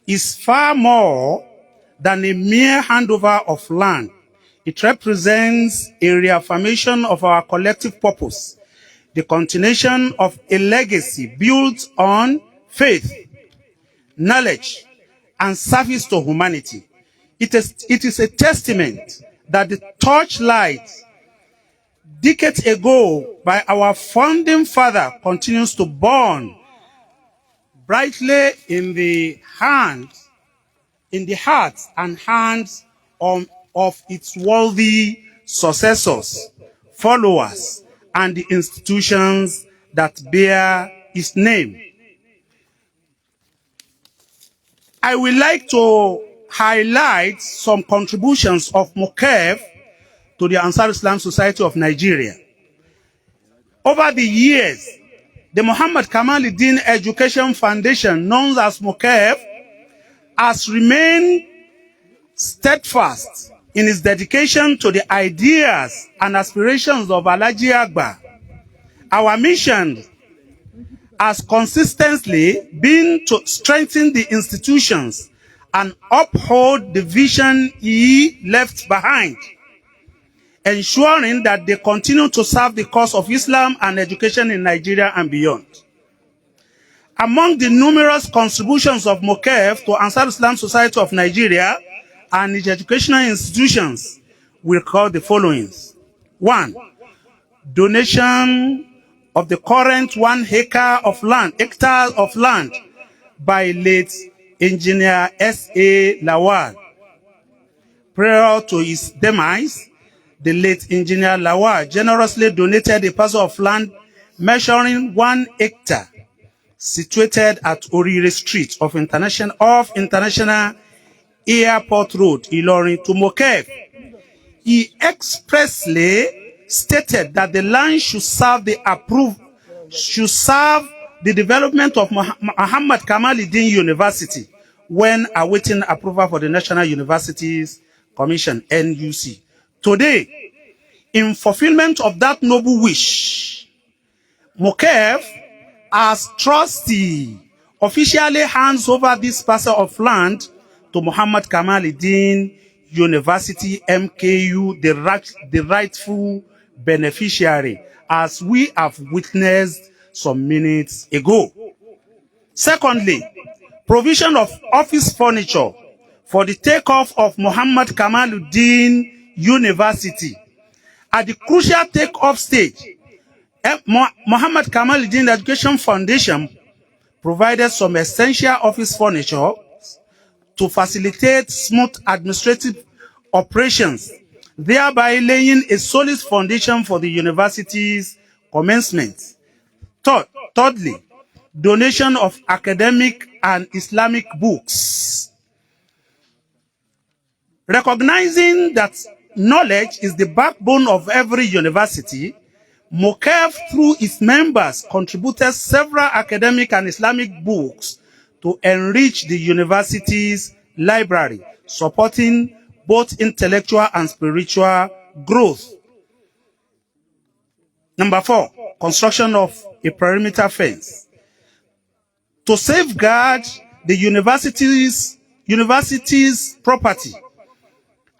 is far more than a mere handover of land. It represents a reaffirmation of our collective purpose, the continuation of a legacy built on faith, knowledge, and service to humanity. It is a testament that the torchlight decades ago by our founding father continues to burn brightly in the hearts and hands of its worthy successors, followers, and the institutions that bear his name. I would like to highlight some contributions of MOKEF to the Ansar Islam Society of Nigeria. Over the years, the Muhammad Kamaluddin Education Foundation, known as MOKEF, has remained steadfast in its dedication to the ideas and aspirations of Alhaji Agba. Our mission has consistently been to strengthen the institutions and uphold the vision he left behind, ensuring that they continue to serve the cause of Islam and education in Nigeria and beyond. Among the numerous contributions of MOKEF to Ansar Islam Society of Nigeria and its educational institutions, we recall the following. 1, donation of the current 1 acre of land, hectare of land by late Engineer S.A. Lawal. Prior to his demise, the late Engineer Lawal generously donated a parcel of land measuring 1 hectare situated at Orire Street of International Airport Road, Ilorin, to MOKEF. He expressly stated that the land should serve the development of Muhammad Kamaluddin University when awaiting approval for the National Universities Commission, NUC. Today, in fulfillment of that noble wish, MOKEF, as trustee, officially hands over this parcel of land to Muhammad Kamaluddin University, MKU, the rightful beneficiary, as we have witnessed some minutes ago. Secondly, provision of office furniture for the takeoff of Muhammad Kamaluddin University. At the crucial takeoff stage, Muhammad Kamaluddin Education Foundation provided some essential office furniture to facilitate smooth administrative operations, thereby laying a solid foundation for the university's commencement. Thirdly, donation of academic and Islamic books. Recognizing that knowledge is the backbone of every university, MOKEF, through its members, contributed several academic and Islamic books to enrich the university's library, supporting both intellectual and spiritual growth. Number four, construction of a perimeter fence. To safeguard the university's property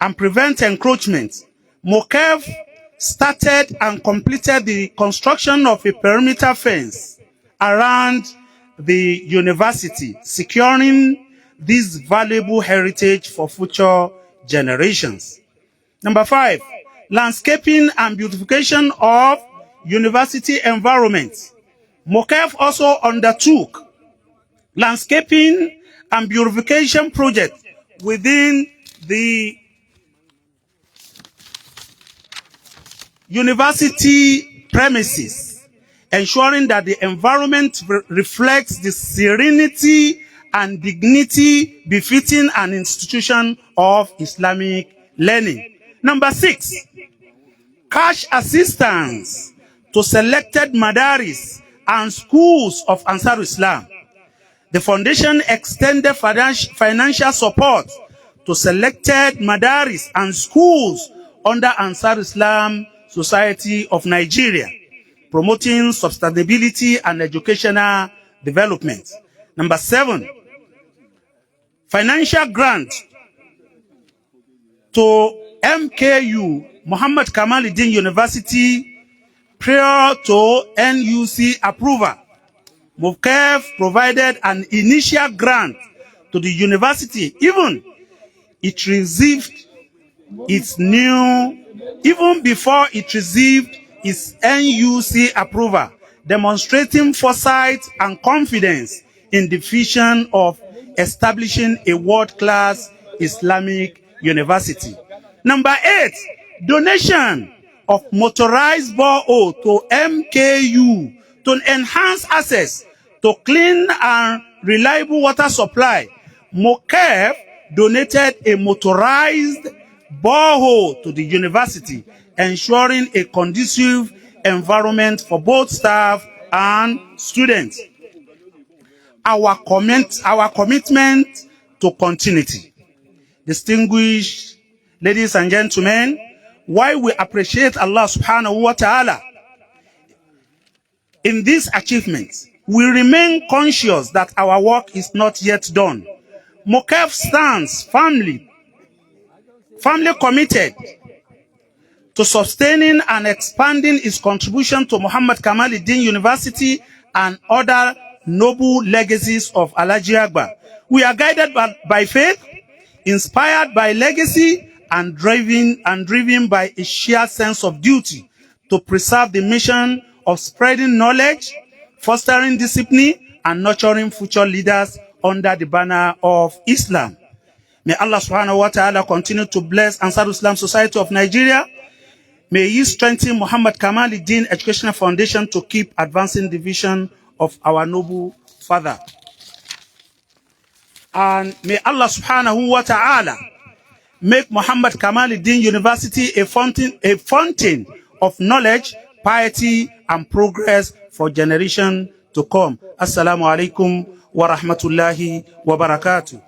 and prevent encroachment, MOKEF started and completed the construction of a perimeter fence around the university, securing this valuable heritage for future generations. Number five, landscaping and beautification of university environment. MOKEF also undertook landscaping and beautification project within the university premises, ensuring that the environment reflects the serenity and dignity befitting an institution of Islamic learning. Number six, cash assistance to selected madaris and schools of Ansar Islam. The foundation extended financial support to selected madaris and schools under Ansar Islam Society of Nigeria, promoting sustainability and educational development. Number seven, financial grant to MKU, Muhammad Kamaluddin University, prior to NUC approval. MOKEF provided an initial grant to the university, even before it received its NUC approval, demonstrating foresight and confidence in the vision of establishing a world-class Islamic university. Number eight, donation of motorized borehole to MKU to enhance access to clean and reliable water supply. MOKEF donated a motorized borehole to the university, ensuring a conducive environment for both staff and students. Our commitment to continuity. Distinguished ladies and gentlemen, while we appreciate Allah subhanahu wa ta'ala in this achievement, we remain conscious that our work is not yet done. MOKEF stands firmly committed to sustaining and expanding its contribution to Muhammad Kamaluddin University and other noble legacies of Alhaji Agba. We are guided by faith, inspired by legacy, and driven by a shared sense of duty to preserve the mission of spreading knowledge, fostering discipline, and nurturing future leaders under the banner of Islam. May Allah subhanahu wa ta'ala continue to bless Ansar Islam Society of Nigeria. May He strengthen Muhammad Kamaluddin Educational Foundation to keep advancing the vision of our noble father. And may Allah subhanahu wa ta'ala make Muhammad Kamaluddin University a fountain of knowledge, piety, and progress for generation to come. Assalamu alaikum wa rahmatullahi wa barakatuh.